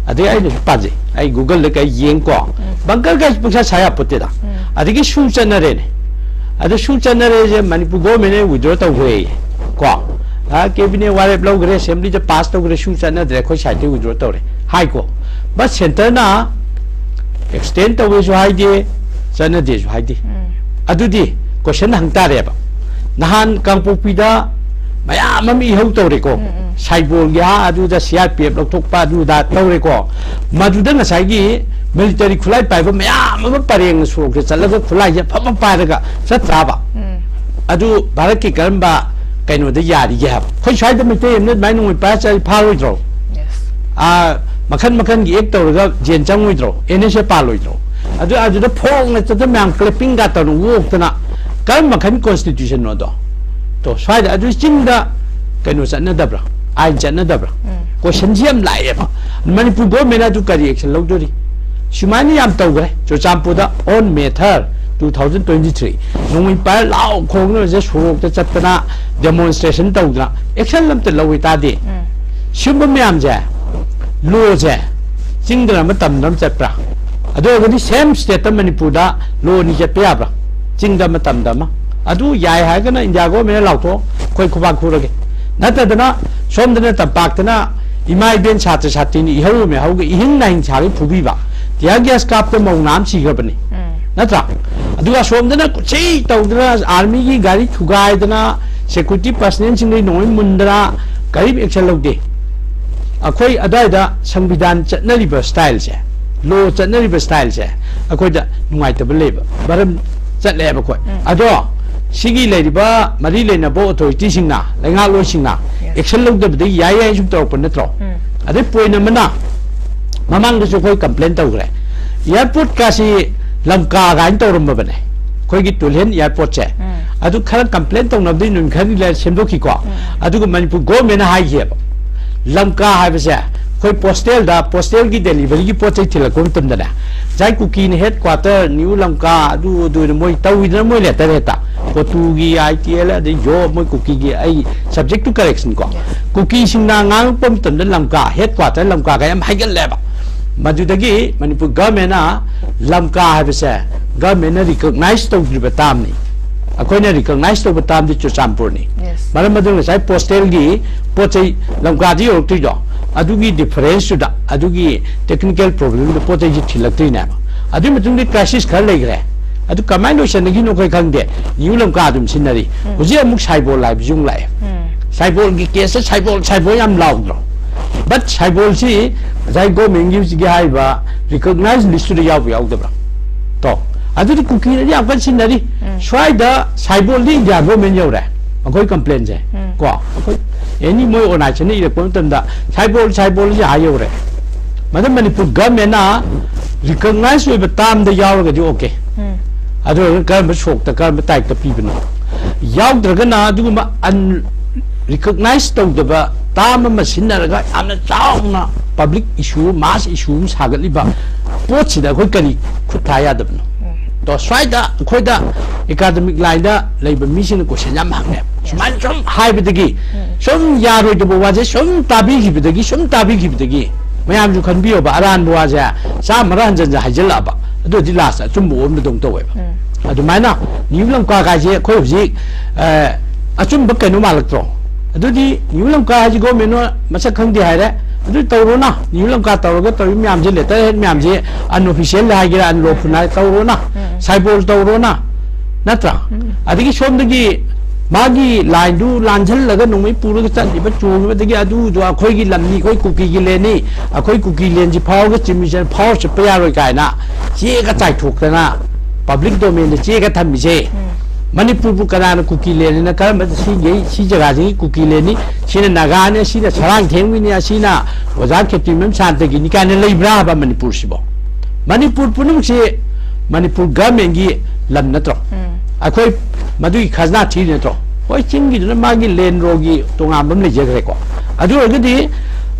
ꯑꯗꯩ ꯑꯩꯅꯁꯨ ꯄꯥꯖꯩ꯫ ꯑꯩ Google-ꯗ ꯀꯩ ꯌꯦꯡꯀꯣ꯫ ꯎꯝ꯫ ꯕꯪꯀꯔꯒꯁꯤ ꯄꯪꯁꯥ ꯁꯥ ꯌꯥꯄꯣꯠꯇꯦꯗ꯫ ꯎꯝ꯫ ꯑꯗꯒꯤ ꯁꯨ ꯆꯠꯅꯔꯦꯅꯦ꯫ ꯑꯗ ꯁꯨ ꯆꯠꯅꯔꯦꯁꯦ ꯃꯅꯤꯄꯨꯔ ꯒꯣꯔꯃꯦꯟꯅ withdraw ꯇꯧꯈ꯭ꯔꯦ ꯀꯣ꯫ ꯑ, cabinet ꯋꯥꯔꯦꯞ ꯂꯧꯈ꯭ꯔꯦ, assembly-ꯗ pass ꯇꯧꯈ꯭ꯔꯦ, ꯁꯨ ꯆꯠꯅꯗ꯭ꯔꯦ, ꯑꯩꯈꯣꯏ side-ꯇ withdraw ꯇꯧꯔꯦ ꯍꯥꯏꯀꯣ꯫ But centre-ꯅ extend ꯇꯧꯋꯦꯁꯨ ꯍꯥꯏꯗꯦ, ꯆꯠꯅꯗꯦꯁꯨ ꯍꯥꯏꯗꯦ꯫ ꯎꯝ꯫ ꯑꯗꯨꯗꯤ question ꯍꯪ ꯇꯥꯔꯦꯕ꯫ ꯅꯍꯥꯟ ꯀꯥꯡꯄꯣꯛꯄꯤꯗ ꯃꯌꯥꯝ ꯑꯃ ꯏꯍꯧ ꯇꯧꯔꯦꯀꯣ꯫ ꯎꯝ, ꯎꯝ꯫ ꯁꯥꯏꯕꯣꯜꯒꯤ ꯑꯥ ꯑꯗꯨꯗ C R P F ꯂꯧꯊꯣꯛꯄ ꯑꯗꯨꯗ ꯇꯧꯔꯦꯀꯣ꯫ ꯃꯗꯨꯗ ꯉꯁꯥꯏꯒꯤ ꯃꯤꯂꯤꯇꯔꯤ ꯈꯨꯠꯂꯥꯏ ꯄꯥꯏꯕ ꯃꯌꯥꯝ ꯑꯃ ꯄꯔꯦꯡ ꯁꯣꯔꯣꯛꯇ ꯆꯠꯂꯒ ꯈꯨꯠꯂꯥꯏꯁꯦ ꯑꯐꯕ ꯄꯥꯏꯔꯒ ꯆꯠꯇ꯭ꯔꯥꯕ? ꯎꯝ꯫ ꯑꯗꯨ ꯚꯥꯔꯠꯀꯤ ꯀꯔꯝꯕ ꯀꯩꯅꯣꯗ ꯌꯥꯔꯤꯒꯦ ꯍꯥꯏꯕ? ꯑꯩꯈꯣꯏ ꯁ꯭ꯋꯥꯏꯗ ꯃꯩꯇꯩ ꯑꯃꯅ ꯑꯗꯨꯃꯥꯏꯅ ꯅꯣꯡꯃꯩ ꯄꯥꯏꯔ ꯆꯠꯂꯗꯤ ꯐꯥꯔꯣꯏꯗ꯭ꯔꯣ? Yes. ꯑꯥ, ꯃꯈꯟ ꯃꯈꯟꯒꯤ act ꯇꯧꯔꯒ jail ꯆꯪꯉꯣꯏꯗ꯭ꯔꯣ? N S A ꯄꯥꯜꯂꯣꯏꯗ꯭ꯔꯣ? ꯑꯗꯨ, ꯑꯗꯨꯗ ꯐꯣꯡꯅ ꯆꯠꯇꯅ ꯃꯌꯥꯝ clapping-ꯒ ꯇꯧꯗꯅ ꯑꯣꯛꯇꯅ ꯀꯔꯝꯕ ꯃꯈꯟ constitution-ꯅꯣꯗꯣ? ꯇꯣ, ꯁ꯭ꯋꯥꯏꯗ ꯑꯗꯨ ꯆꯤꯡꯗ ꯀꯩꯅꯣ ꯆꯠꯅꯗꯕ꯭ꯔꯥ? ꯑꯥꯏꯟ ꯆꯠꯅꯗꯕ꯭ꯔꯥ? ꯎꯝ꯫ Question-ꯁꯤ ꯌꯥꯝ ꯂꯥꯛꯑꯦꯕ꯫ ꯃꯅꯤꯄꯨꯔ ꯒꯣꯔꯃꯦꯟꯅ ꯑꯗꯨ ꯀꯔꯤ action ꯂꯧꯗꯣꯔꯤ? ꯁꯨꯃꯥꯏꯅ ꯌꯥꯝ ꯇꯧꯈ꯭ꯔꯦ ꯆꯨꯔꯆꯥꯟꯄꯨꯔꯗ on May third, two thousand twenty-three꯫ ꯅꯣꯡꯃꯩ ꯄꯥꯏꯔ ꯂꯥꯎ ꯈꯣꯡꯗꯅ ꯁꯣꯔꯣꯛꯇ ꯆꯠꯇꯅ demonstration ꯇꯧꯗꯅ action ꯑꯝꯇ ꯂꯧꯋꯤ ꯇꯥꯗꯦ꯫ ꯎꯝ꯫ ꯁꯤꯒꯨꯝꯕ ꯃꯌꯥꯝꯁꯦ, law-ꯁꯦ ꯆꯤꯡꯗꯅ ꯑꯃ ꯇꯝꯗꯅ ꯑꯃ ꯆꯠꯄ꯭ꯔꯥ? ꯑꯗꯨ ꯑꯣꯏꯔꯒꯗꯤ same state-ꯇ ꯃꯅꯤꯄꯨꯔꯗ law ꯑꯅꯤ ꯆꯠꯄ ꯌꯥꯕ꯭ꯔꯥ? ꯆꯤꯡꯗ ꯑꯃ ꯇꯝꯗ ꯑꯃ꯫ ꯑꯗꯨ ꯌꯥꯏ ꯍꯥꯏꯔꯒꯅ ꯏꯟꯗꯤꯌꯥ ꯒꯣꯔꯃꯦꯟꯅ ꯂꯥꯎꯊꯣꯛꯑꯣ, ꯑꯩꯈꯣꯏ ꯈꯨꯕꯥꯛ ꯈꯨꯔꯒꯦ꯫ ꯅꯠꯇꯗꯅ ꯁꯣꯝꯗꯅ ꯇꯝꯄꯥꯛꯇꯅ ꯏꯃꯥ ꯏꯕꯦꯟ ꯁꯥꯇ꯭ꯔ ꯁꯥꯇ꯭ꯔꯤꯅ ꯏꯍꯧ ꯑꯃ ꯍꯧꯒ ꯏꯍꯤꯡ ꯅꯥꯍꯤꯡ ꯁꯥꯒꯩ ꯐꯨꯕꯤꯕ, tear gas ꯀꯥꯞꯇ ꯃꯧ ꯅꯥ ꯑꯃ ꯁꯤꯈ꯭ꯔꯕꯅꯤ꯫ ꯎꯝ꯫ ꯅꯠꯇ꯭ꯔꯥ? ꯑꯗꯨꯒ ꯑꯁꯣꯝꯗꯅ ꯀꯨꯠꯁꯤ ꯇꯧꯗꯅ army-ꯒꯤ ꯒꯥꯔꯤ ꯊꯨꯒꯥꯏꯗꯅ security personnel-ꯁꯤꯡꯗꯒꯤ ꯅꯣꯡꯃꯩ ꯃꯨꯟꯗꯅ ꯀꯔꯤꯝ action ꯂꯧꯗꯦ꯫ ꯑꯩꯈꯣꯏ ꯑꯗ꯭ꯋꯥꯏꯗ ꯁꯪꯕꯤꯙꯥꯟ ꯆꯠꯅꯔꯤꯕ style-ꯁꯦ, law ꯆꯠꯅꯔꯤꯕ style-ꯁꯦ, ꯑꯩꯈꯣꯏꯗ ꯅꯨꯡꯉꯥꯏꯇꯕ ꯂꯩꯕ ꯃꯔꯝ ꯆꯠꯂꯦꯕ ꯑꯩꯈꯣꯏ꯫ ꯑꯗꯣ ꯁꯤꯒꯤ ꯂꯩꯔꯤꯕ ꯃꯔꯤ ꯂꯩꯅꯕ ꯑꯣꯊꯣꯔꯤꯇꯤꯁꯤꯡꯅ, ꯂꯩꯉꯥꯛꯂꯣꯏꯁꯤꯡꯅ action ꯂꯧꯗꯕꯗꯒꯤ ꯌꯥꯏ ꯌꯥꯏ ꯁꯨꯝ ꯇꯧꯔꯛꯄ ꯅꯠꯇ꯭ꯔꯣ? ꯑꯗꯩ point ꯑꯃꯅ, ꯃꯃꯥꯡꯗꯁꯨ ꯑꯩꯈꯣꯏ complain ꯇꯧꯈ꯭ꯔꯦ, airport ꯀꯥꯁꯤ ꯂꯝꯀꯥ ꯀꯥꯏꯅ ꯇꯧꯔꯝꯃꯕꯅꯦ, ꯑꯩꯈꯣꯏꯒꯤ ꯇꯨꯂꯦꯟ airport ꯁꯦ꯫ ꯑꯗꯨ ꯈꯔ complain ꯇꯧꯅꯕꯗꯒꯤ ꯅꯨꯃꯤꯠ ꯈꯔꯅꯤ ꯂꯩꯔ ꯁꯦꯝꯗꯣꯛꯈꯤꯀꯣ꯫ ꯑꯗꯨꯒ ꯃꯅꯤꯄꯨꯔ government ꯅ ꯍꯥꯏꯈꯤꯑꯕ, ꯂꯝꯀꯥ ꯍꯥꯏꯕꯁꯦ ꯑꯩꯈꯣꯏ postal ꯗ, postal ꯒꯤ delivery ꯒꯤ ꯄꯣꯠ ꯆꯩ ꯊꯤꯜꯂꯛꯄ ꯃꯇꯝꯗꯅꯦ, ꯉꯁꯥꯏ ꯀꯨꯀꯤꯅ headquarter, ꯅ꯭ꯌꯨ ꯂꯝꯀꯥ, ꯑꯗꯨ ꯑꯗꯨꯅ ꯃꯣꯏ ꯇꯧꯋꯤꯗꯅ, ꯃꯣꯏ letter ꯍꯦꯛꯇ ꯀꯣꯇꯨꯒꯤ, ꯑꯥꯏ ꯇꯤ ꯑꯦꯜ, ꯑꯗꯩ ꯌꯣ, ꯃꯣꯏ ꯀꯨꯀꯤꯒꯤ, ꯑꯩ subject to correction ꯀꯣ꯫ ꯀꯨꯀꯤꯁꯤꯡꯅ ꯉꯥꯡꯉꯛꯄ ꯃꯇꯝꯗ ꯂꯝꯀꯥ, headquarter ꯂꯝꯀꯥꯒ ꯌꯥꯝ ꯍꯥꯏꯒꯠꯂꯦꯕ꯫ ꯃꯗꯨꯗꯒꯤ ꯃꯅꯤꯄꯨꯔ government ꯅ ꯂꯝꯀꯥ ꯍꯥꯏꯕꯁꯦ government ꯅ recognize ꯇꯧꯗ꯭ꯔꯤꯕ term ꯅꯤ꯫ ꯑꯩꯈꯣꯏꯅ recognize ꯇꯧꯕ term ꯗꯤ ꯆꯨꯔꯆꯥꯟꯄꯨꯔꯅꯤ꯫ Yes. ꯃꯔꯝ ꯑꯗꯨꯅ ꯉꯁꯥꯏ postal ꯒꯤ ꯄꯣꯠ ꯆꯩ ꯂꯝꯀꯥꯗ ꯌꯧꯔꯛꯇ꯭ꯔꯤꯗꯣ, ꯑꯗꯨꯒꯤ difference ꯇꯨꯗ, ꯑꯗꯨꯒꯤ technical problem ꯗ ꯄꯣꯠ ꯆꯩꯁꯤ ꯊꯤꯜꯂꯛꯇ꯭ꯔꯤꯅꯦꯕ꯫ ꯑꯗꯨꯒꯤ ꯃꯇꯨꯡꯗ crisis ꯈꯔ ꯂꯩꯈ꯭ꯔꯦ꯫ ꯑꯗꯨ ꯀꯃꯥꯏꯅ ꯂꯣꯏꯁꯟꯅꯈꯤꯅꯣ ꯑꯩꯈꯣꯏ ꯈꯪꯗꯦ꯫ ꯅ꯭ꯌꯨ ꯂꯝꯀꯥ ꯑꯗꯨꯝ ꯁꯤꯖꯤꯟꯅꯔꯤ꯫ ꯍꯧꯖꯤꯛ ꯑꯃꯨꯛ ꯁꯥꯏꯕꯣꯜ ꯍꯥꯏꯕꯁꯨ ꯑꯃꯨꯛ ꯂꯥꯛꯑꯦ꯫ ꯁꯥꯏꯕꯣꯜꯒꯤ case ꯇ ꯁꯥꯏꯕꯣꯜ, ꯁꯥꯏꯕꯣꯜ ꯌꯥꯝ ꯂꯥꯎꯗ꯭ꯔꯣ? But ꯁꯥꯏꯕꯣꯜꯁꯤ ꯉꯁꯥꯏ government ꯀꯤ ꯍꯧꯖꯤꯛꯀꯤ ꯍꯥꯏꯔꯤꯕ recognize list ꯇꯨꯗ ꯌꯥꯎꯕ ꯌꯥꯎꯗꯕ꯭ꯔꯥ? ꯇꯣ, ꯑꯗꯨꯗꯤ ꯀꯨꯀꯤꯅꯗꯤ ꯌꯥꯝ ꯀꯟꯅ ꯁꯤꯖꯤꯟꯅꯔꯤ꯫ ꯁ꯭ꯋꯥꯏꯗ ꯁꯥꯏꯕꯣꯜꯗꯤ India government ꯌꯧꯔꯦ꯫ ꯑꯩꯈꯣꯏ complain ꯁꯦ꯫ ꯀꯣ, ꯑꯩꯈꯣꯏ any ꯃꯣꯏ organization ꯅ ꯏꯔꯛꯄ ꯃꯇꯝꯗ ꯁꯥꯏꯕꯣꯜ, ꯁꯥꯏꯕꯣꯜ ꯁꯤ ꯍꯥꯏ ꯌꯧꯔꯦ꯫ ꯃꯗꯨ ꯃꯅꯤꯄꯨꯔ government ꯅ recognize ꯑꯣꯏꯕ term ꯗ ꯌꯥꯎꯔꯒꯗꯤ okay꯫ ꯑꯗꯨ ꯑꯣꯏꯔꯒ ꯀꯔꯝꯕ ꯁꯣꯛꯇ, ꯀꯔꯝꯕ type ꯇ ꯄꯤꯕꯅꯣ? ꯌꯥꯎꯗ꯭ꯔꯒꯅ ꯑꯗꯨꯒꯨꯝꯕ un-, recognize ꯇꯧꯗꯕ term ꯑꯃ ꯁꯤꯖꯤꯟꯅꯔꯒ ꯌꯥꯝꯅ ꯆꯥꯎꯅ public issue, mass issue ꯑꯃ ꯁꯥꯒꯠꯂꯤꯕ ꯄꯣꯠꯁꯤꯗ ꯑꯩꯈꯣꯏ ꯀꯔꯤ ꯈꯨꯠ ꯊꯥ ꯌꯥꯗꯕꯅꯣ? ꯇꯣ, ꯁ꯭ꯋꯥꯏꯗ ꯑꯩꯈꯣꯏꯗ academic line ꯗ ꯂꯩꯕ ꯃꯤꯁꯤꯡꯅ question ꯌꯥꯝ ꯍꯪꯉꯦ꯫ ꯁꯨꯃꯥꯏꯅ ꯁꯨꯝ ꯍꯥꯏꯕꯗꯒꯤ, ꯁꯨꯝ ꯌꯥꯔꯣꯏꯗꯕ ꯋꯥꯁꯦ ꯁꯨꯝ ꯇꯥꯕꯤꯈꯤꯕꯗꯒꯤ, ꯁꯨꯝ ꯇꯥꯕꯤꯈꯤꯕꯗꯒꯤ, ꯃꯌꯥꯝꯁꯨ ꯈꯟꯕꯤꯌꯣꯕ, ꯑꯔꯥꯟꯕ ꯋꯥꯁꯦ ꯆꯥꯝꯃꯔ ꯍꯟꯖꯟ ꯍꯟꯖꯟ ꯍꯥꯏꯖꯜꯂꯛꯑꯕ, ꯑꯗꯨꯗꯤ last ꯑꯆꯨꯝꯕ ꯑꯣꯟꯕꯗꯧꯅ ꯇꯧꯋꯦꯕ꯫ ꯑꯗꯨꯃꯥꯏꯅ ꯅ꯭ꯌꯨ ꯂꯝꯀꯥ ꯀꯥꯏꯁꯦ ꯑꯩꯈꯣꯏ ꯍꯧꯖꯤꯛ, ꯑ, ꯑꯆꯨꯝꯕ ꯀꯩꯅꯣ ꯃꯥꯜꯂꯛꯇ꯭ꯔꯣ? ꯑꯗꯨꯗꯤ ꯅ꯭ꯌꯨ ꯂꯝꯀꯥ ꯍꯥꯏꯁꯤ government ꯅ ꯃꯁꯛ ꯈꯪꯗꯦ ꯍꯥꯏꯔꯦ, ꯑꯗꯨ ꯇꯧꯔꯣꯅ, ꯅ꯭ꯌꯨ ꯂꯝꯀꯥ ꯇꯧꯔꯒ ꯇꯧꯔꯤ ꯃꯌꯥꯝꯁꯦ, letterhead ꯃꯌꯥꯝꯁꯦ unofficial ꯍꯥꯏꯒꯦꯔꯥ, unlawful ꯍꯥꯏ ꯇꯧꯔꯣꯅ, ꯁꯥꯏꯕꯣꯜ ꯇꯧꯔꯣꯅ, ꯅꯠꯇ꯭ꯔꯥ? ꯑꯗꯒꯤ ꯁꯣꯝꯗꯒꯤ ꯃꯥꯒꯤ ꯂꯥꯏꯟꯗꯨ ꯂꯥꯟꯁꯤꯜꯂꯒ ꯅꯣꯡꯃꯩ ꯄꯨꯔꯒ ꯆꯠꯂꯤꯕ, ꯆꯣꯡꯉꯤꯕꯗꯒꯤ ꯑꯗꯨꯗꯣ ꯑꯩꯈꯣꯏꯒꯤ ꯂꯝꯅꯤ, ꯑꯩꯈꯣꯏ ꯀꯨꯀꯤꯒꯤ ꯂꯦꯟꯅꯤ, ꯑꯩꯈꯣꯏ ꯀꯨꯀꯤ ꯂꯦꯟꯁꯤ ꯐꯥꯎꯔꯒ ꯆꯤꯞ ꯃꯤꯅꯤꯁꯇꯔ ꯐꯥꯎꯔ ꯆꯠꯄ ꯌꯥꯔꯣꯏ ꯀꯥꯏꯅ ꯆꯦꯒ ꯆꯥꯏꯊꯣꯛꯇꯅ ꯄꯕ꯭ꯂꯤꯛ ꯗꯣꯃꯦꯟꯗ ꯆꯦꯒ ꯊꯝꯃꯤꯁꯦ꯫ ꯃꯅꯤꯄꯨꯔꯕꯨ ꯀꯅꯥꯅ ꯀꯨꯀꯤ ꯂꯦꯟꯅꯤꯅ, ꯀꯔꯝꯕ ꯁꯤꯒꯤ, ꯁꯤ ꯖꯒꯥꯁꯤꯒꯤ ꯀꯨꯀꯤ ꯂꯦꯟꯅꯤ, ꯁꯤꯅ ꯅꯥꯒꯥꯅꯤ, ꯁꯤꯅ ꯁꯔꯥꯡꯊꯦꯝꯒꯤꯅꯤ, ꯑꯁꯤꯅ ꯑꯣꯖꯥ ꯈꯦꯇ꯭ꯔꯤꯃꯌꯨꯝ ꯁꯥꯟꯇꯒꯤꯅꯤ ꯀꯥꯏꯅ ꯂꯩꯕ꯭ꯔꯥ ꯍꯥꯏꯕ ꯃꯅꯤꯄꯨꯔꯁꯤꯕꯣ? ꯃꯅꯤꯄꯨꯔ ꯄꯨꯝꯅꯃꯛꯁꯤ ꯃꯅꯤꯄꯨꯔ ꯒꯚꯔꯟꯃꯦꯟꯒꯤ ꯂꯝ ꯅꯠꯇ꯭ꯔꯣ? ꯑꯩꯈꯣꯏ ꯃꯗꯨꯒꯤ ꯈꯖꯅꯥ ꯊꯤꯔꯤ ꯅꯠꯇ꯭ꯔꯣ? ꯍꯣꯏ, ꯆꯤꯡꯒꯤꯗꯨꯅ ꯃꯥꯒꯤ ꯂꯦꯟ ꯔꯣꯒꯤ ꯇꯣꯉꯥꯟꯕ ꯑꯃ ꯂꯩꯖꯈ꯭ꯔꯦꯀꯣ꯫ ꯑꯗꯨ ꯑꯣꯏꯔꯒꯗꯤ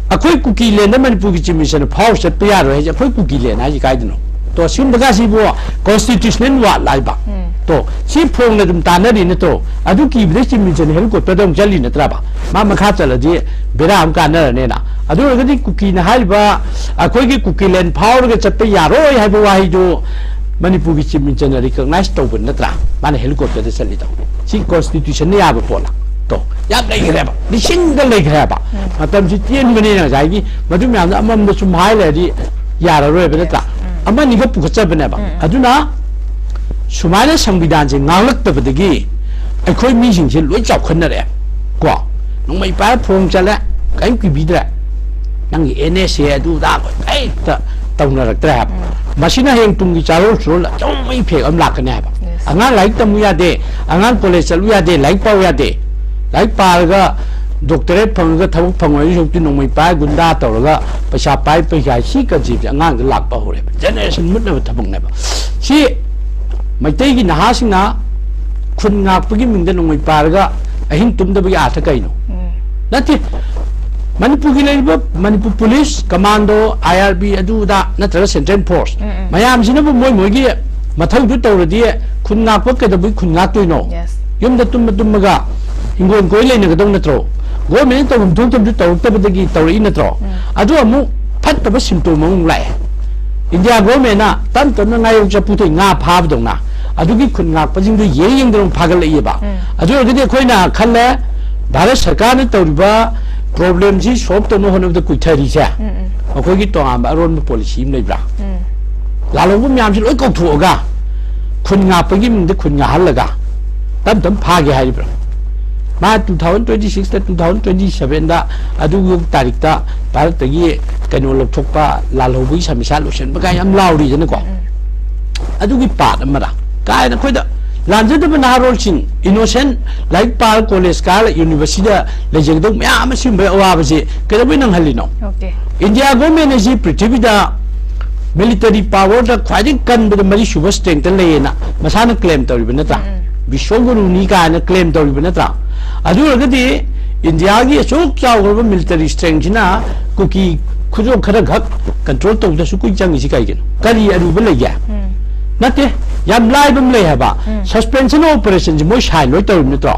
ꯑꯩꯈꯣꯏ ꯀꯨꯀꯤ ꯂꯦꯟꯗ ꯃꯅꯤꯄꯨꯔꯒꯤ ꯆꯤꯞ ꯃꯤꯅꯤꯁꯇꯔꯅ ꯐꯥꯎꯔ ꯆꯠꯄ ꯌꯥꯔꯣꯏ ꯍꯥꯏꯁꯦ, ꯑꯩꯈꯣꯏ ꯀꯨꯀꯤ ꯂꯦꯟ ꯍꯥꯏꯁꯦ ꯀꯥꯏꯗꯅꯣ? ꯇꯣ, ꯁꯤꯒꯨꯝꯕꯒꯁꯤꯕꯨ ꯀꯣꯟꯁꯇꯤꯇ꯭ꯌꯨꯁꯅꯦꯜ ꯋꯥꯠ ꯍꯥꯏꯕ꯫ ꯇꯣ, ꯁꯤ ꯐꯣꯡꯅ ꯑꯗꯨꯝ ꯇꯥꯟꯅꯔꯤ ꯅꯠꯇ꯭ꯔꯣ? ꯑꯗꯨ ꯀꯤꯕꯗꯩ ꯆꯤꯞ ꯃꯤꯅꯤꯁꯇꯔꯅ ꯍꯦꯂꯤꯀꯣꯞꯇꯔꯗ ꯑꯃꯨꯛ ꯆꯠꯂꯤ ꯅꯠꯇ꯭ꯔꯕ? ꯃꯥ ꯃꯈꯥ ꯆꯠꯂꯗꯤ ꯕꯦꯔꯥ ꯑꯃ ꯀꯥꯟꯅꯔꯅꯦꯅ꯫ ꯑꯗꯨ ꯑꯣꯏꯔꯒꯗꯤ ꯀꯨꯀꯤꯅ ꯍꯥꯏꯔꯤꯕ, ꯑꯩꯈꯣꯏꯒꯤ ꯀꯨꯀꯤ ꯂꯦꯟ ꯐꯥꯎꯔꯒ ꯆꯠꯄ ꯌꯥꯔꯣꯏ ꯍꯥꯏꯕ ꯋꯥꯍꯩꯗꯨ ꯃꯅꯤꯄꯨꯔꯒꯤ ꯆꯤꯞ ꯃꯤꯅꯤꯁꯇꯔꯅ ꯔꯤꯀꯣꯛꯅꯥꯏꯁ ꯇꯧꯕ ꯅꯠꯇ꯭ꯔꯥ? ꯃꯥꯅ ꯍꯦꯂꯤꯀꯣꯞꯇꯔꯗ ꯆꯠꯂꯤꯗꯣ꯫ ꯁꯤ ꯀꯣꯟꯁꯇꯤꯇ꯭ꯌꯨꯁꯟꯅ ꯌꯥꯕ ꯄꯣꯠꯂ? ꯇꯣ, ꯌꯥꯝ ꯂꯩꯈ꯭ꯔꯦꯕ, ꯂꯤꯁꯤꯡꯗ ꯂꯩꯈ꯭ꯔꯦꯕ꯫ ꯃꯇꯝꯁꯤ ꯇꯦꯟꯕꯅꯤꯅ ꯉꯁꯥꯏꯒꯤ ꯃꯗꯨ ꯃꯌꯥꯝꯗꯣ ꯑꯃꯃꯝꯗ ꯁꯨꯝ ꯍꯥꯏ ꯂꯩꯔꯗꯤ ꯌꯥꯔꯔꯣꯏꯕ ꯅꯠꯇ꯭ꯔꯥ? ꯑꯃꯅꯤꯒ ꯄꯨꯈꯠꯆꯕꯅꯦꯕ꯫ ꯑꯗꯨꯅ ꯁꯨꯃꯥꯏꯅ ꯁꯪꯕꯤꯙꯥꯟꯁꯦ ꯉꯥꯡꯂꯛꯇꯕꯗꯒꯤ ꯑꯩꯈꯣꯏ ꯃꯤꯁꯤꯡꯁꯦ ꯂꯣꯏ ꯆꯥꯎꯈꯠꯅꯔꯛꯑꯦ ꯀꯣ꯫ ꯅꯣꯡꯃꯩ ꯄꯥꯏꯔ ꯐꯣꯡ ꯆꯠꯂꯦ, ꯀꯔꯤꯝ ꯀꯤꯕꯤꯗ꯭ꯔꯦ꯫ ꯅꯪꯒꯤ ꯑꯦꯟ ꯑꯦꯁ ꯑꯦ ꯑꯗꯨ ꯑꯗꯥ ꯍꯦꯛꯇ ꯇꯧꯅꯔꯛꯇ꯭ꯔꯦ ꯍꯥꯏꯕ꯫ ꯃꯁꯤꯅ ꯍꯌꯦꯡ ꯇꯨꯡꯒꯤ ꯆꯥꯔꯣꯜ ꯁꯨꯔꯣꯜ ꯑꯆꯧꯕ ꯏꯐꯦꯛ ꯑꯃ ꯂꯥꯛꯀꯅꯤ ꯍꯥꯏꯕ꯫ ꯑꯉꯥꯡ ꯂꯥꯏꯔꯤꯛ ꯇꯝꯃꯨ ꯌꯥꯗꯦ, ꯑꯉꯥꯡ ꯀꯣꯂꯦꯖ ꯆꯠꯂꯨ ꯌꯥꯗꯦ, ꯂꯥꯏꯔꯤꯛ ꯄꯥꯎ ꯌꯥꯗꯦ꯫ ꯂꯥꯏꯔꯤꯛ ꯄꯥꯔꯒ ꯗꯣꯛꯇꯔꯦꯠ ꯐꯪꯉꯒ ꯊꯕꯛ ꯐꯪꯉꯣꯏ ꯁꯔꯨꯛꯇꯤ ꯅꯣꯡꯃꯩ ꯄꯥꯏ ꯒꯨꯟꯗꯥ ꯇꯧꯔꯒ ꯄꯩꯁꯥ ꯄꯥꯏ ꯄꯩꯁꯥ ꯁꯤ ꯀꯟꯁꯦꯞꯁꯦ ꯑꯉꯥꯡꯗ ꯂꯥꯛꯄ ꯍꯧꯔꯦꯕ꯫ ꯖꯦꯅꯦꯔꯦꯁꯟ ꯃꯨꯠꯅꯕ ꯊꯕꯛꯅꯦꯕ꯫ ꯁꯤ ꯃꯩꯇꯩꯒꯤ ꯅꯍꯥꯁꯤꯡꯅ ꯈꯨꯟ ꯉꯥꯛꯄꯒꯤ ꯃꯤꯡꯗ ꯅꯣꯡꯃꯩ ꯄꯥꯏꯔꯒ ꯑꯍꯤꯡ ꯇꯨꯝꯗꯕꯒꯤ ꯑꯥꯔꯊ ꯀꯩꯅꯣ? ꯅꯠꯇꯦ꯫ ꯃꯅꯤꯄꯨꯔꯒꯤ ꯂꯩꯔꯤꯕ ꯃꯅꯤꯄꯨꯔ ꯄꯨꯂꯤꯁ, ꯀꯃꯥꯟꯗꯣ, ꯑꯥꯏ ꯑꯥꯔ ꯕꯤ, ꯑꯗꯨ ꯑꯗꯥ ꯅꯠꯇ꯭ꯔꯒ ꯁꯦꯟꯇ꯭ꯔꯦꯜ ꯐꯣꯔꯁ ꯃꯌꯥꯝꯁꯤꯅꯕꯨ ꯃꯣꯏ ꯃꯣꯏꯒꯤ ꯃꯊꯧꯗꯨ ꯇꯧꯔꯗꯤ ꯈꯨꯟ ꯉꯥꯛꯄ ꯀꯩꯗꯧꯕꯒꯤ ꯈꯨꯟ ꯉꯥꯛꯇꯣꯏꯅꯣ? ꯌꯨꯝꯗ ꯇꯨꯝꯃ ꯇꯨꯝꯃꯒ ꯍꯤꯡꯒꯣꯜ ꯀꯣꯏ ꯂꯩꯅꯒꯗꯧ ꯅꯠꯇ꯭ꯔꯣ? ꯒꯣꯔꯃꯦꯟꯅ ꯇꯧꯐꯝ ꯊꯣꯛꯇꯕꯗꯨ ꯇꯧꯔꯛꯇꯕꯗꯒꯤ ꯇꯧꯔꯛꯏ ꯅꯠꯇ꯭ꯔꯣ? ꯑꯗꯨ ꯑꯃꯨꯛ ꯐꯠꯇꯕ ꯁꯤꯝꯇꯣꯝ ꯑꯃꯨꯛ ꯂꯥꯛꯑꯦ꯫ ꯏꯟꯗꯤꯌꯥ ꯒꯣꯔꯃꯦꯟꯅ ꯇꯞ ꯇꯞꯅ ꯉꯥꯌꯣꯛ ꯆꯐꯨꯗꯩ ꯉꯥ ꯐꯥꯕꯗꯧꯅ ꯑꯗꯨꯒꯤ ꯈꯨꯟ ꯉꯥꯛꯄꯁꯤꯡꯗꯨ ꯌꯦꯡ ꯌꯦꯡꯗꯅ ꯑꯃꯨꯛ ꯐꯥꯒꯠꯂꯛꯏꯕ꯫ ꯑꯗꯨ ꯑꯣꯏꯔꯒꯗꯤ ꯑꯩꯈꯣꯏꯅ ꯈꯜꯂꯦ, ꯚꯥꯔꯠ ꯁꯔꯀꯥꯔꯅ ꯇꯧꯔꯤꯕ ꯄ꯭ꯔꯣꯕ꯭ꯂꯦꯝꯁꯤ ꯁꯣꯜꯕ ꯇꯧꯅꯕ ꯍꯣꯠꯅꯕꯗ ꯀꯨꯏꯊꯔꯤꯁꯦ ꯃꯈꯣꯏꯒꯤ ꯇꯣꯉꯥꯟꯕ ꯑꯔꯣꯟꯕ ꯄꯣꯂꯤꯁꯤ ꯑꯃ ꯂꯩꯕ꯭ꯔꯥ? ꯂꯥꯜꯍꯧꯕ ꯃꯌꯥꯝꯁꯤ ꯂꯣꯏ ꯀꯧꯊꯣꯛꯑꯒ ꯈꯨꯟ ꯉꯥꯛꯄꯒꯤ ꯃꯤꯡꯗ ꯈꯨꯟ ꯉꯥꯛꯍꯜꯂꯒ ꯇꯞ ꯇꯞ ꯐꯥꯒꯦ ꯍꯥꯏꯔꯤꯕ꯭ꯔꯥ? ꯃꯥ two thousand twenty six ꯇ, two thousand twenty seven ꯗ ꯑꯗꯨꯒꯤ ꯇꯥꯔꯤꯛꯇ ꯚꯥꯔꯠꯇꯒꯤ ꯀꯩꯅꯣ ꯂꯧꯊꯣꯛꯄ, ꯂꯥꯜꯍꯧꯕꯒꯤ ꯁꯃꯁ꯭ꯌꯥ ꯂꯣꯏꯁꯤꯟꯕ ꯀꯥꯏ ꯌꯥꯝ ꯂꯥꯎꯔꯤꯗꯅꯀꯣ꯫ ꯑꯗꯨꯒꯤ ꯄꯥꯠ ꯑꯃꯔ ꯀꯥꯏꯅ ꯑꯩꯈꯣꯏꯗ ꯂꯥꯟꯖꯗꯕ ꯅꯍꯥꯔꯣꯜꯁꯤꯡ, ꯏꯅꯣꯁꯦꯟ, ꯂꯥꯏꯔꯤꯛ ꯄꯥꯔ ꯀꯣꯂꯦꯖ ꯀꯥꯔ ꯌꯨꯅꯤꯚꯔꯁꯤꯇꯤꯗ ꯂꯩꯖꯒꯗꯧꯕ ꯃꯌꯥꯝ ꯑꯃ ꯁꯤꯒꯨꯝꯕ ꯑꯋꯥꯕꯁꯤ ꯀꯩꯗꯧꯕꯩ ꯅꯪꯍꯜꯂꯤꯅꯣ? ꯑꯣꯀꯦ꯫ ꯏꯟꯗꯤꯌꯥ ꯒꯣꯔꯃꯦꯟ ꯑꯁꯤ ꯄ꯭ꯔꯤꯊꯤꯕꯤꯗ ꯃꯤꯂꯤꯇꯔꯤ ꯄꯥꯋꯔꯗ ꯈ꯭ꯋꯥꯏꯗꯒꯤ ꯀꯟꯕꯗ ꯃꯔꯤꯁꯨꯕ ꯁ꯭ꯇ꯭ꯔꯦꯡꯇ ꯂꯩꯌꯦꯅ ꯃꯁꯥꯅ ꯀ꯭ꯂꯦꯝ ꯇꯧꯔꯤꯕ ꯅꯠꯇ꯭ꯔꯥ? ꯕꯤꯁ꯭ꯋꯒꯨꯔꯨꯅꯤ ꯀꯥꯏꯅ ꯀ꯭ꯂꯦꯝ ꯇꯧꯔꯤꯕ ꯅꯠꯇ꯭ꯔꯥ? ꯑꯗꯨ ꯑꯣꯏꯔꯒꯗꯤ ꯏꯟꯗꯤꯌꯥꯒꯤ ꯑꯁꯨꯛ ꯆꯥꯎꯈ꯭ꯔꯕ ꯃꯤꯂꯤꯇꯔꯤ ꯁ꯭ꯇ꯭ꯔꯦꯡꯁꯤꯅ ꯀꯨꯀꯤ ꯈꯨꯖꯣ ꯈꯔ ꯈꯛ ꯀꯟꯇ꯭ꯔꯣꯜ ꯇꯧꯕꯗꯁꯨ ꯀꯨꯏ ꯆꯪꯉꯤꯁꯤ ꯀꯩꯒꯤꯅꯣ? ꯀꯔꯤ ꯑꯔꯨꯕ ꯂꯩꯒꯦ? ꯅꯠꯇꯦ, ꯌꯥꯝ ꯂꯥꯏꯕ ꯑꯃ ꯂꯩ ꯍꯥꯏꯕ꯫ ꯁꯁꯄꯦꯟꯁꯟ ꯑꯣꯄꯔꯦꯁꯟꯁꯤ ꯃꯣꯏ ꯁꯥꯏꯟ ꯂꯣꯏ ꯇꯧꯔꯤꯕ ꯅꯠꯇ꯭ꯔꯣ?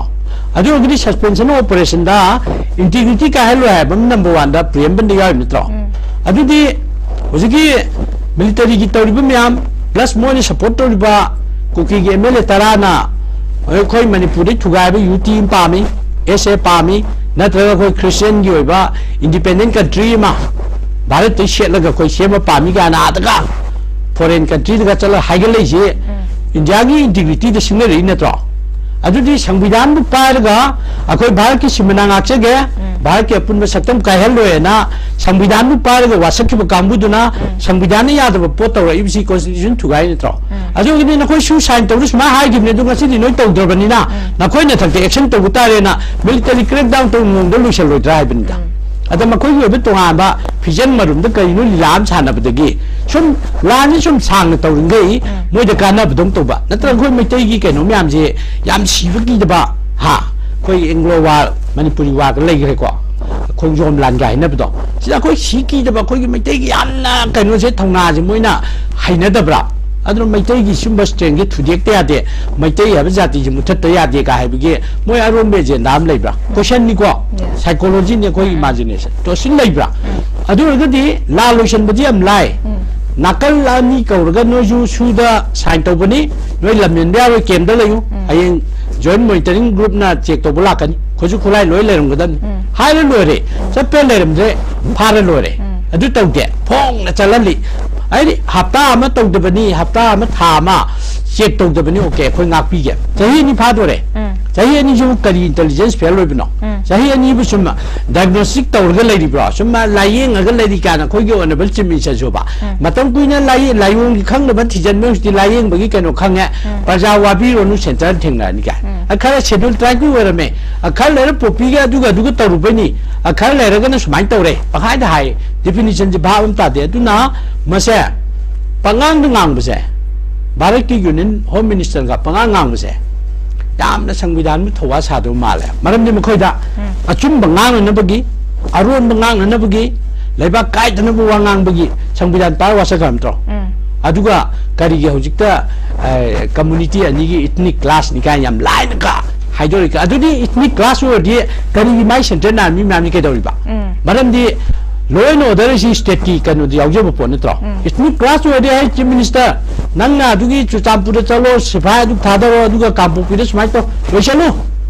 ꯑꯗꯨ ꯑꯣꯏꯔꯒꯗꯤ ꯁꯁꯄꯦꯟꯁꯟ ꯑꯣꯄꯔꯦꯁꯟꯗ ꯏꯟꯇꯤꯒ꯭ꯔꯤꯇꯤ ꯀꯥꯏꯍꯜꯂꯣꯏ ꯍꯥꯏꯕ ꯑꯃ ꯅꯝꯕꯔ ꯋꯥꯟꯗ ꯄ꯭ꯔꯤꯑꯦꯝꯕꯜꯗ ꯌꯥꯎꯔꯤꯕ ꯅꯠꯇ꯭ꯔꯣ? ꯑꯗꯨꯗꯤ ꯍꯧꯖꯤꯛꯀꯤ ꯃꯤꯂꯤꯇꯔꯤꯒꯤ ꯇꯧꯔꯤꯕ ꯃꯌꯥꯝ, ꯄ꯭ꯂꯁ ꯃꯣꯏꯅ ꯁꯄꯣꯔꯠ ꯇꯧꯔꯤꯕ ꯀꯨꯀꯤꯒꯤ ꯑꯦꯝ ꯑꯦꯜ ꯑꯦ ꯇꯔꯥꯅ ꯑꯩꯈꯣꯏ ꯃꯅꯤꯄꯨꯔꯗꯩ ꯊꯨꯒꯥꯏꯕ ꯌꯨꯇꯤ ꯑꯃ ꯄꯥꯝꯃꯤ, ꯑꯦꯁ ꯑꯦ ꯄꯥꯝꯃꯤ, ꯅꯠꯇ꯭ꯔꯒ ꯑꯩꯈꯣꯏ ꯈ꯭ꯔꯤꯁꯇꯤꯌꯟꯒꯤ ꯑꯣꯏꯕ ꯏꯟꯗꯤꯄꯦꯟꯗꯦꯟ ꯀꯟꯇ꯭ꯔꯤ ꯑꯃ ꯚꯥꯔꯠꯇꯩ ꯁꯦꯠꯂꯒ ꯑꯩꯈꯣꯏ ꯁꯦꯝꯕ ꯄꯥꯝꯃꯤ ꯀꯥꯏꯅ ꯑꯥꯗꯒ ꯐꯣꯔꯦꯟ ꯀꯟꯇ꯭ꯔꯤꯗꯒ ꯆꯠꯂꯒ ꯍꯥꯏꯒꯠꯂꯛꯏꯁꯤ ꯏꯟꯗꯤꯌꯥꯒꯤ ꯏꯟꯇꯤꯒ꯭ꯔꯤꯇꯤꯗ ꯁꯤꯡꯅꯔꯛꯏ ꯅꯠꯇ꯭ꯔꯣ? ꯑꯗꯨꯗꯤ ꯁꯪꯕꯤꯙꯥꯟꯕꯨ ꯄꯥꯏꯔꯒ ꯑꯩꯈꯣꯏ ꯚꯥꯔꯠꯀꯤ ꯁꯤꯃꯥ ꯉꯥꯛꯆꯒꯦ, ꯚꯥꯔꯠꯀꯤ ꯑꯄꯨꯟꯕ ꯁꯛꯇꯝ ꯀꯥꯏꯍꯜꯂꯣꯏꯅ ꯁꯪꯕꯤꯙꯥꯟꯕꯨ ꯄꯥꯏꯔꯒ ꯋꯥꯁꯛꯈꯤꯕ ꯀꯥꯡꯕꯨꯗꯨꯅ ꯁꯪꯕꯤꯙꯥꯟꯅ ꯌꯥꯗꯕ ꯄꯣꯠ ꯇꯧꯔꯛꯏꯕꯁꯤ ꯀꯣꯟꯁꯇꯤꯇ꯭ꯌꯨꯁꯟ ꯊꯨꯒꯥꯏ ꯅꯠꯇ꯭ꯔꯣ? ꯑꯗꯨꯒꯤꯗꯤ ꯅꯈꯣꯏꯁꯨ ꯁꯥꯏꯟ ꯇꯧꯗ ꯁꯨꯃꯥꯏꯅ ꯍꯥꯏꯈꯤꯕꯅꯤ, ꯑꯗꯨ ꯉꯁꯤꯗꯤ ꯅꯣꯏ ꯇꯧꯗ꯭ꯔꯕꯅꯤꯅ ꯅꯈꯣꯏ ꯅꯊꯛꯇ ꯑꯦꯛꯁꯟ ꯇꯧꯕ ꯇꯥꯔꯦꯅ ꯃꯤꯂꯤꯇꯔꯤ ꯀ꯭ꯔꯦꯛ ꯗꯥꯎꯟ ꯇꯧꯕ ꯃꯑꯣꯡꯗ ꯂꯣꯏꯁꯤꯜꯂꯣꯏꯗ꯭ꯔꯥ ꯍꯥꯏꯕꯅꯤꯗ꯫ ꯑꯗ ꯃꯈꯣꯏꯒꯤ ꯑꯣꯏꯕ ꯇꯣꯉꯥꯟꯕ ꯐꯤꯖꯟ ꯃꯔꯨꯝꯗ ꯀꯔꯤꯅꯣ ꯂꯤꯂꯥ ꯑꯃ ꯁꯥꯟꯅꯕꯗꯒꯤ ꯁꯨꯝ ꯂꯥꯟꯁꯤ ꯁꯨꯝ ꯁꯥꯡꯅ ꯇꯧꯔꯤꯈꯩ ꯃꯣꯏꯗ ꯀꯥꯟꯅꯕꯗꯧ ꯇꯧꯕ ꯅꯠꯇ꯭ꯔꯒ ꯑꯩꯈꯣꯏ ꯃꯩꯇꯩꯒꯤ ꯀꯩꯅꯣ ꯃꯌꯥꯝꯁꯦ ꯌꯥꯝ ꯁꯤꯕ ꯀꯤꯗꯕ, ꯍꯥ, ꯑꯩꯈꯣꯏ ꯑꯦꯡꯒ꯭ꯂꯣ ꯋꯥꯔ, ꯃꯅꯤꯄꯨꯔꯤ ꯋꯥꯔꯒ ꯂꯩꯈ꯭ꯔꯦꯀꯣ, ꯈꯣꯡꯖꯣꯝ ꯂꯥꯟꯒ ꯍꯥꯏꯅꯕꯗꯣ, ꯁꯤꯗ ꯑꯩꯈꯣꯏ ꯁꯤ ꯀꯤꯗꯕ, ꯑꯩꯈꯣꯏꯒꯤ ꯃꯩꯇꯩꯒꯤ ꯌꯥꯝꯅ ꯀꯩꯅꯣꯁꯦ, ꯊꯧꯅꯥꯁꯦ ꯃꯣꯏꯅ ꯍꯩꯅꯗꯕ꯭ꯔꯥ? ꯑꯗꯨꯅ ꯃꯩꯇꯩꯒꯤ ꯁꯨꯝꯕ ꯁ꯭ꯇ꯭ꯔꯦꯡꯁꯦ ꯊꯨꯗꯦꯛꯇ ꯌꯥꯗꯦ, ꯃꯩꯇꯩ ꯍꯥꯏꯕ ꯖꯥꯇꯤꯁꯦ ꯃꯨꯊꯠꯇ ꯌꯥꯗꯦ ꯀꯥ ꯍꯥꯏꯕꯒꯤ ꯃꯣꯏ ꯑꯔꯣꯟꯕ ꯑꯦꯖꯦꯟꯗꯥ ꯑꯃ ꯂꯩꯕ꯭ꯔꯥ? ꯀꯣꯏꯁꯟꯅꯤꯀꯣ, ꯁꯥꯏꯀꯣꯂꯣꯖꯤꯅꯤ, ꯑꯩꯈꯣꯏ ꯏꯃꯥꯖꯤꯅꯦꯁꯟ꯫ ꯇꯣꯁꯤꯟ ꯂꯩꯕ꯭ꯔꯥ? ꯑꯗꯨ ꯑꯣꯏꯔꯒꯗꯤ ꯂꯥꯜ ꯂꯣꯏꯁꯟꯕꯗꯤ ꯌꯥꯝ ꯂꯥꯏ꯫ ꯅꯥꯀꯜ ꯑꯅꯤ ꯀꯧꯔꯒ ꯅꯣꯏꯁꯨ ꯁꯨꯗ ꯁꯥꯏꯟ ꯇꯧꯕꯅꯤ, ꯅꯣꯏ ꯂꯝꯍꯦꯟꯕ ꯌꯥꯔꯣꯏ, ꯀꯦꯝꯗ ꯂꯩꯌꯨ, ꯍꯌꯦꯡ ꯖꯣꯏꯟ ꯃꯣꯅꯤꯇꯔꯤꯡ ꯒ꯭ꯔꯨꯞꯅ ꯆꯦꯛ ꯇꯧꯕ ꯂꯥꯛꯀꯅꯤ, ꯈꯨꯠꯁꯨ ꯈꯨꯠꯂꯥꯏ ꯂꯣꯏ ꯂꯩꯔꯝꯒꯗꯕꯅꯤ ꯍꯥꯏꯔ ꯂꯣꯏꯔꯦ꯫ ꯆꯠꯄ ꯂꯩꯔꯝꯗ꯭ꯔꯦ, ꯐꯥꯔ ꯂꯣꯏꯔꯦ꯫ ꯑꯗꯨ ꯇꯧꯗꯦ, ꯐꯣꯡꯅ ꯆꯠꯍꯜꯂꯤ꯫ ꯍꯥꯏꯗꯤ ꯍꯞꯇꯥ ꯑꯃ ꯇꯧꯗꯕꯅꯤ, ꯍꯞꯇꯥ ꯑꯃ, ꯊꯥ ꯑꯃ ꯆꯦꯛ ꯇꯧꯗꯕꯅꯤ, ꯑꯣꯀꯦ, ꯑꯩꯈꯣꯏ ꯉꯥꯛꯄꯤꯒꯦ꯫ ꯆꯍꯤ ꯑꯅꯤ ꯐꯥꯗꯣꯔꯦ꯫ ꯆꯍꯤ ꯑꯅꯤꯁꯤꯕꯨ ꯀꯔꯤ intelligence fail ꯑꯣꯏꯕꯅꯣ? ꯎꯝ꯫ ꯆꯍꯤ ꯑꯅꯤꯕꯨ ꯁꯨꯝ diagnostic ꯇꯧꯔꯒ ꯂꯩꯔꯤꯕ꯭ꯔꯣ? ꯁꯨꯝ ꯂꯥꯏꯌꯦꯡꯉꯒ ꯂꯩꯔꯤ ꯀꯥꯏꯅ ꯑꯩꯈꯣꯏꯒꯤ honourable chief minister ꯁꯨꯕ꯫ ꯎꯝ꯫ ꯃꯇꯝ ꯀꯨꯏꯅ ꯂꯥꯏ-, ꯂꯥꯏꯑꯣꯡꯒꯤ ꯈꯪꯅꯕ ꯊꯤꯖꯤꯟꯕ, ꯍꯧꯖꯤꯛꯇꯤ ꯂꯥꯏꯌꯦꯡꯕꯒꯤ ꯀꯩꯅꯣ ꯈꯪꯉꯦ꯫ ꯎꯝ꯫ ꯄ꯭ꯔꯖꯥ ꯋꯥꯕꯤꯔꯨꯔꯅꯨ, centre ꯊꯦꯡꯅꯔꯅꯤ ꯀꯥꯏ꯫ ꯎꯝ꯫ ꯑ, ꯈꯔ schedule tribeꯀꯤ ꯑꯣꯏꯔꯝꯃꯦ꯫ ꯑ, ꯈꯔ ꯂꯩꯔ ꯄꯣꯄꯤꯒ ꯑꯗꯨꯒ ꯑꯗꯨꯒ ꯇꯧꯔꯨꯕꯩꯅꯤ꯫ ꯑ, ꯈꯔ ꯂꯩꯔꯒꯅ ꯁꯨꯃꯥꯏꯅ ꯇꯧꯔꯦ꯫ ꯄꯪꯍꯥꯏꯗ ꯍꯥꯏ꯫ Definitionꯁꯦ ꯚꯥꯕ ꯑꯃ ꯇꯥꯗꯦ꯫ ꯑꯗꯨꯅ ꯃꯁꯦ ꯄꯉꯥꯡꯗ ꯉꯥꯡꯕꯁꯦ, ꯚꯥꯔꯠꯀꯤ union home ministerꯒ ꯄꯉꯥꯡ ꯉꯥꯡꯕꯁꯦ ꯌꯥꯝꯅ ꯁꯪꯕꯤꯙꯥꯟꯕꯨ ꯊꯧꯋꯥ ꯁꯥꯗꯕ ꯃꯥꯜꯂꯦ꯫ ꯃꯔꯝꯗꯤ ꯃꯈꯣꯏꯗ ꯎꯝ꯫ ꯑꯆꯨꯝꯕ ꯉꯥꯡꯅꯅꯕꯒꯤ, ꯑꯔꯣꯟꯕ ꯉꯥꯡꯅꯅꯕꯒꯤ, ꯂꯩꯕꯥꯛ ꯀꯥꯏꯗꯅꯕ ꯋꯥ ꯉꯥꯡꯕꯒꯤ ꯁꯪꯕꯤꯙꯥꯟ ꯄꯥꯏꯔ ꯋꯥꯁꯛꯈ꯭ꯔꯕ ꯅꯠꯇ꯭ꯔꯣ? ꯎꯝ꯫ ꯑꯗꯨꯒ ꯀꯔꯤꯒꯤ ꯍꯧꯖꯤꯛꯇ, ꯑ, community ꯑꯅꯤꯒꯤ ethnic clashꯅꯤ ꯀꯥꯏꯅ ꯌꯥꯝ ꯂꯥꯏꯅ ꯀ ꯍꯥꯏꯗꯣꯔꯛꯏ? ꯑꯗꯨꯗꯤ ethnic clash ꯑꯣꯏꯔꯗꯤ ꯀꯔꯤꯒꯤ ꯃꯥꯏ central army ꯃꯌꯥꯝꯅꯤ ꯀꯩꯗꯧꯔꯤꯕ? ꯎꯝ꯫ ꯃꯔꯝꯗꯤ law and order ꯑꯁꯤ stateꯀꯤ ꯀꯩꯅꯣꯗ ꯌꯥꯎꯖꯕ ꯄꯣꯠ ꯅꯠꯇ꯭ꯔꯣ? ꯎꯝ꯫ Ethnic clash ꯑꯣꯏꯔꯗꯤ, ꯍꯥꯏ chief minister, ꯅꯪꯅ ꯑꯗꯨꯒꯤ ꯆꯨꯔꯆꯥꯟꯄꯨꯔꯗ ꯆꯠꯂꯣ, ꯁꯤꯐꯥꯏ ꯑꯗꯨ ꯊꯥꯗꯔꯣ, ꯑꯗꯨꯒ ꯀꯥꯡꯄꯣꯛꯄꯤꯗ ꯁꯨꯃꯥꯏꯅ ꯇꯧ, ꯂꯣꯏꯁꯜꯂꯨ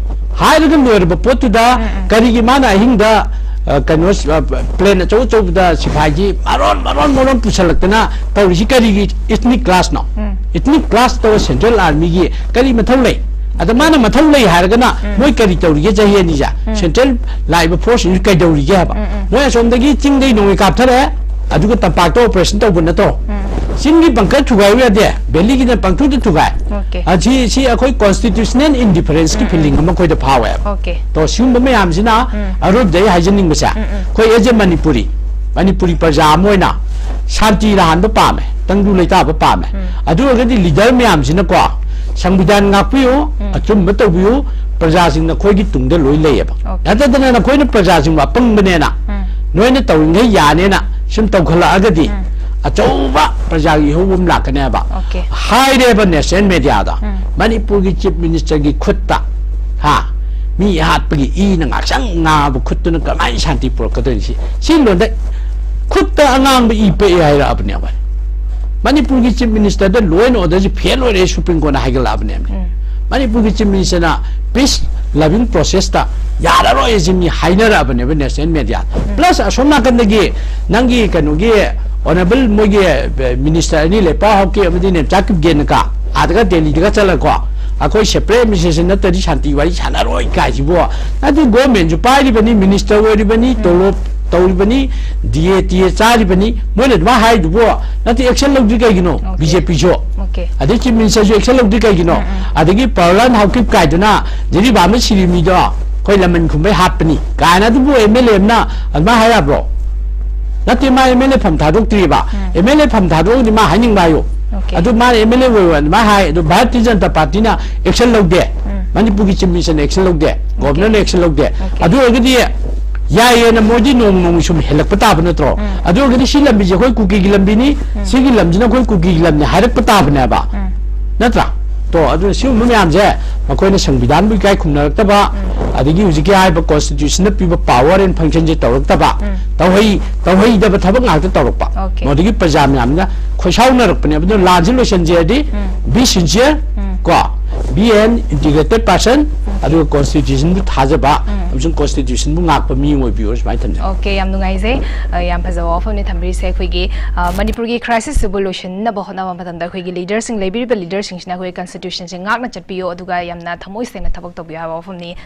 ꯍꯥꯏꯔꯒ ꯂꯣꯏꯔꯕ ꯄꯣꯠꯇꯨꯗ ꯎꯝ, ꯎꯝ꯫ ꯀꯔꯤꯒꯤ ꯃꯥꯅ ꯑꯍꯤꯡꯗ, ꯑ, ꯀꯩꯅꯣ, ꯑ, plane ꯑꯆꯧ ꯑꯆꯧꯕꯗ ꯁꯤꯐꯥꯏꯁꯤ ꯃꯔꯣꯟ ꯃꯔꯣꯟ ꯃꯔꯣꯟ ꯄꯨꯁꯜꯂꯛꯇꯅ ꯇꯧꯔꯤꯁꯤ ꯀꯔꯤꯒꯤ ethnic clashꯅꯣ? ꯎꯝ꯫ Ethnic clash ꯇꯧꯕ central armyꯒꯤ ꯀꯔꯤ ꯃꯊꯧ ꯂꯩ? ꯑꯗ ꯃꯥꯅ ꯃꯊꯧ ꯂꯩ ꯍꯥꯏꯔꯒꯅ ꯎꯝ꯫ ꯃꯣꯏ ꯀꯔꯤ ꯇꯧꯔꯤꯒꯦ ꯆꯍꯤ ꯑꯅꯤꯁꯦ? ꯎꯝ꯫ Central ꯂꯥꯛꯏꯕ forceꯁꯤꯡꯁꯤ ꯀꯩꯗꯧꯔꯤꯒꯦ ꯍꯥꯏꯕ? ꯎꯝ, ꯎꯝ꯫ ꯃꯣꯏ ꯑꯁꯣꯝꯗꯒꯤ ꯆꯤꯡꯗꯒꯤ ꯅꯣꯡꯃꯩ ꯀꯥꯞꯊꯔꯛꯑꯦ, ꯑꯗꯨꯒ ꯇꯝꯄꯥꯛꯇ operation ꯇꯧꯕ ꯅꯠꯇ꯭ꯔꯣ? ꯎꯝ꯫ ꯆꯤꯡꯒꯤ bunker ꯊꯨꯒꯥꯏꯕ ꯌꯥꯗꯦ, valleyꯒꯤꯅ ꯄꯪꯊꯨꯗ ꯊꯨꯒꯥꯏ꯫ Okay꯫ ꯑꯁꯤ, ꯁꯤ ꯑꯩꯈꯣꯏ constitutional indifferenceꯀꯤ ꯎꯝ, ꯎꯝ꯫ feeling ꯑꯃ ꯑꯩꯈꯣꯏꯗ ꯐꯥꯎꯋꯦꯕ꯫ Okay꯫ ꯇꯣ, ꯁꯤꯒꯨꯝꯕ ꯃꯌꯥꯝꯁꯤꯅ ꯎꯝ꯫ ꯑꯔꯣꯏꯕꯗ ꯑꯩ ꯍꯥꯏꯖꯅꯤꯡꯕꯁꯦ, ꯎꯝ, ꯎꯝ꯫ ꯑꯩꯈꯣꯏ as a Manipuri, ꯃꯅꯤꯄꯨꯔꯤ ꯄ꯭ꯔꯖꯥ ꯑꯃ ꯑꯣꯏꯅ ꯁꯥꯟꯇꯤ ꯂꯥꯛꯍꯟꯕ ꯄꯥꯝꯃꯦ, ꯇꯪꯗꯨ ꯂꯩꯇꯥꯕ ꯄꯥꯝꯃꯦ꯫ ꯎꯝ꯫ ꯑꯗꯨ ꯑꯣꯏꯔꯒꯗꯤ leader ꯃꯌꯥꯝꯁꯤꯅꯀꯣ, ꯁꯪꯕꯤꯙꯥꯟ ꯉꯥꯛꯄꯤꯌꯨ, ꯎꯝ꯫ ꯑꯆꯨꯝꯕ ꯇꯧꯕꯤꯌꯨ, ꯄ꯭ꯔꯖꯥꯁꯤꯡ ꯅꯈꯣꯏꯒꯤ ꯇꯨꯡꯗ ꯂꯣꯏ ꯂꯩꯌꯦꯕ꯫ Okay꯫ ꯅꯠꯇꯗꯅ ꯅꯈꯣꯏꯅ ꯄ꯭ꯔꯖꯥꯁꯤꯡꯕꯨ ꯑꯄꯪꯕꯅꯦꯅ, ꯎꯝ꯫ ꯅꯣꯏꯅ ꯇꯧꯔꯤꯉꯩ ꯌꯥꯅꯦꯅ ꯁꯨꯝ ꯇꯧꯈꯠꯂꯛꯑꯒꯗꯤ ꯎꯝ꯫ ꯑꯆꯧꯕ ꯄ꯭ꯔꯖꯥꯒꯤ ꯏꯍꯧ ꯑꯃ ꯂꯥꯛꯀꯅꯦꯕ꯫ Okay꯫ ꯍꯥꯏꯔꯦꯕ national mediaꯗ, ꯎꯝ꯫ ꯃꯅꯤꯄꯨꯔꯒꯤ chief ministerꯒꯤ ꯈꯨꯠꯇ, ꯍꯥ, ꯃꯤ ꯍꯥꯠꯄꯒꯤ ꯏꯅ ꯉꯥꯛꯁꯪ ꯉꯥꯕ ꯈꯨꯠꯇꯨꯅ ꯀꯃꯥꯏꯅ ꯁꯥꯟꯇꯤ ꯄꯨꯔꯛꯀꯗꯣꯏꯅꯤ? ꯁꯤ, ꯁꯤ ꯂꯣꯟꯗ ꯈꯨꯠꯇ ꯑꯉꯥꯡꯕ ꯏ ꯄꯛꯑꯦ ꯍꯥꯏꯔꯛꯑꯕꯅꯦꯕ꯫ ꯃꯅꯤꯄꯨꯔꯒꯤ chief ministerꯗ law and orderꯁꯤ fail ꯑꯣꯏꯔꯦ, Supreme Courtꯅ ꯍꯥꯏꯒꯠꯂꯛꯑꯕꯅꯦꯕ꯫ ꯎꯝ꯫ ꯃꯅꯤꯄꯨꯔꯒꯤ chief ministerꯅ peace loving processꯇ ꯌꯥꯔꯔꯣꯏ ꯑꯁꯤ ꯃꯤ ꯍꯥꯏꯅꯔꯛꯑꯕꯅꯦꯕ national media꯫ ꯎꯝ꯫ Plus ꯑꯁꯣꯝ ꯅꯥꯀꯟꯗꯒꯤ ꯅꯪꯒꯤ ꯀꯩꯅꯣꯒꯤ honourable ꯃꯣꯏꯒꯤ, ꯑꯦ, minister ꯑꯅꯤ ꯂꯩ, ꯄꯥꯎ ꯍꯥꯎꯀꯤ ꯑꯃꯗꯤ ꯅꯦꯝꯆꯥ ꯀꯤꯞꯒꯦꯟꯅꯀ ꯑꯥꯗꯒ ꯗꯦꯜꯂꯤꯗꯒ ꯆꯠꯂꯒꯀꯣ, ꯑꯩꯈꯣꯏ separate administration ꯅꯠꯇ꯭ꯔꯗꯤ ꯁꯥꯟꯇꯤ ꯋꯥꯔꯤ ꯁꯥꯟꯅꯔꯣꯏ ꯀꯥꯏꯁꯤꯕꯣ꯫ ꯅꯠꯇꯦ, government ꯁꯨ ꯄꯥꯏꯔꯤꯕꯅꯤ, minister ꯑꯣꯏꯔꯤꯕꯅꯤ, ꯇꯣꯂꯣꯞ ꯇꯧꯔꯤꯕꯅꯤ, D A T A ꯆꯥꯔꯤꯕꯅꯤ, ꯃꯣꯏꯅ ꯑꯗꯨꯃꯥꯏꯅ ꯍꯥꯏꯗꯨꯕꯣ꯫ ꯅꯠꯇꯦ, action ꯂꯧꯗ꯭ꯔꯤ ꯀꯩꯒꯤꯅꯣ? Okay. B J P ꯁꯨ꯫ Okay. ꯑꯗꯩ chief minister ꯁꯨ action ꯂꯧꯗ꯭ꯔꯤ ꯀꯩꯒꯤꯅꯣ? ꯎꯝ, ꯎꯝ꯫ ꯑꯗꯒꯤ ꯄꯥꯎꯔꯥꯟ ꯍꯥꯎꯀꯤꯞ ꯀꯥꯏꯗꯅ ꯖꯤꯔꯤꯕꯥꯝꯗ ꯁꯤꯔꯤ ꯃꯤꯗꯣ ꯑꯩꯈꯣꯏ ꯂꯃꯟ ꯈꯨꯝꯕꯩ ꯍꯥꯠꯄꯅꯤ ꯀꯥꯏꯅ ꯑꯗꯨꯕꯨ M L A ꯑꯃꯅ ꯑꯗꯨꯃꯥꯏꯅ ꯍꯥꯏ ꯌꯥꯕ꯭ꯔꯣ? ꯅꯠꯇꯦ, ꯃꯥ M L A ꯐꯝ ꯊꯥꯗꯣꯛꯇ꯭ꯔꯤꯕ꯫ ꯎꯝ꯫ M L A ꯐꯝ ꯊꯥꯗꯣꯛꯑꯒꯗꯤ ꯃꯥ ꯍꯥꯏꯅꯤꯡꯕ ꯍꯥꯏꯌꯣ꯫ Okay. ꯑꯗꯨ ꯃꯥꯅ M L A ꯑꯣꯏꯔꯣ ꯑꯗꯨꯃꯥꯏꯅ ꯍꯥꯏ, ꯑꯗꯨ ꯚꯥꯔꯇꯤꯌ ꯖꯅꯇꯥ ꯄꯥꯔꯇꯤꯅ action ꯂꯧꯗꯦ꯫ ꯎꯝ꯫ ꯃꯅꯤꯄꯨꯔꯒꯤ chief minister ꯅ action ꯂꯧꯗꯦ꯫ Okay. Governor ꯅ action ꯂꯧꯗꯦ꯫ Okay. ꯑꯗꯨ ꯑꯣꯏꯔꯒꯗꯤ ꯌꯥꯏꯌꯦꯅ ꯃꯣꯏꯗꯤ ꯅꯣꯡꯃ ꯅꯣꯡꯃꯒꯤ ꯁꯨꯝ ꯍꯦꯜꯂꯛꯄ ꯇꯥꯕ ꯅꯠꯇ꯭ꯔꯣ? ꯎꯝ꯫ ꯑꯗꯨ ꯑꯣꯏꯔꯒꯗꯤ ꯁꯤ ꯂꯝꯕꯤꯁꯦ ꯑꯩꯈꯣꯏ ꯀꯨꯀꯤꯒꯤ ꯂꯝꯕꯤꯅꯤ, ꯎꯝ꯫ ꯁꯤꯒꯤ ꯂꯝꯁꯤꯅ ꯑꯩꯈꯣꯏ ꯀꯨꯀꯤꯒꯤ ꯂꯝꯅꯤ ꯍꯥꯏꯔꯛꯄ ꯇꯥꯕꯅꯦꯕ꯫ ꯎꯝ꯫ ꯅꯠꯇ꯭ꯔꯥ? ꯇꯣ, ꯑꯗꯨꯅ ꯁꯤꯒꯨꯝꯕ ꯃꯌꯥꯝꯁꯦ ꯃꯈꯣꯏꯅ ꯁꯪꯕꯤꯙꯥꯟꯕꯨ ꯏꯀꯥꯏ ꯈꯨꯝꯅꯔꯛꯇꯕ, ꯎꯝ꯫ ꯑꯗꯒꯤ ꯍꯧꯖꯤꯛꯀꯤ ꯍꯥꯏꯔꯤꯕ constitution ꯅ ꯄꯤꯕ power and function ꯁꯦ ꯇꯧꯔꯛꯇꯕ, ꯎꯝ꯫ ꯇꯧꯍꯩ-, ꯇꯧꯍꯩꯗꯕ ꯊꯕꯛ ꯉꯥꯛꯇ ꯇꯧꯔꯛꯄ꯫ Okay. ꯃꯗꯨꯒꯤ ꯄ꯭ꯔꯖꯥ ꯃꯌꯥꯝꯅ ꯈꯣꯏꯁꯥꯎꯅꯔꯛꯄꯅꯦꯕ꯫ ꯑꯗꯨꯅ ꯂꯥꯟꯁꯦ ꯂꯣꯏꯁꯤꯟꯖꯔꯗꯤ ꯎꯝ꯫ Be sincere, ꯎꯝ꯫ ꯀꯣ, be an integrated person, Okay. ꯑꯗꯨꯒ constitution ꯕꯨ ꯊꯥꯖꯕ, ꯎꯝ꯫ ꯑꯃꯁꯨꯡ constitution ꯕꯨ ꯉꯥꯛꯄ ꯃꯤ ꯑꯃ ꯑꯣꯏꯕꯤꯌꯨ, ꯁꯨꯃꯥꯏꯅ ꯊꯝꯖꯒꯦ꯫ Okay, ꯌꯥꯝ ꯅꯨꯡꯉꯥꯏꯖꯩ꯫ ꯑ, ꯌꯥꯝ ꯐꯖꯕ ꯋꯥꯐꯝꯅꯤ ꯊꯝꯕꯤꯔꯤꯁꯦ꯫ ꯑꯩꯈꯣꯏꯒꯤ, ꯑ, ꯃꯅꯤꯄꯨꯔꯒꯤ crisis ꯁꯤꯕꯨ ꯂꯣꯏꯁꯤꯟꯅꯕ ꯍꯣꯠꯅꯕ ꯃꯇꯝꯗ ꯑꯩꯈꯣꯏꯒꯤ leader ꯁꯤꯡ, ꯂꯩꯕꯤꯔꯤꯕ leader ꯁꯤꯡꯁꯤꯅ ꯑꯩꯈꯣꯏꯒꯤ constitution ꯁꯦ ꯉꯥꯛꯅ ꯆꯠꯄꯤꯌꯨ, ꯑꯗꯨꯒ ꯌꯥꯝꯅ ꯊꯃꯣꯏ ꯁꯦꯡꯅ ꯊꯕꯛ ꯇꯧꯕꯤꯌꯨ ꯍꯥꯏꯕ ꯋꯥꯐꯝꯅꯤ꯫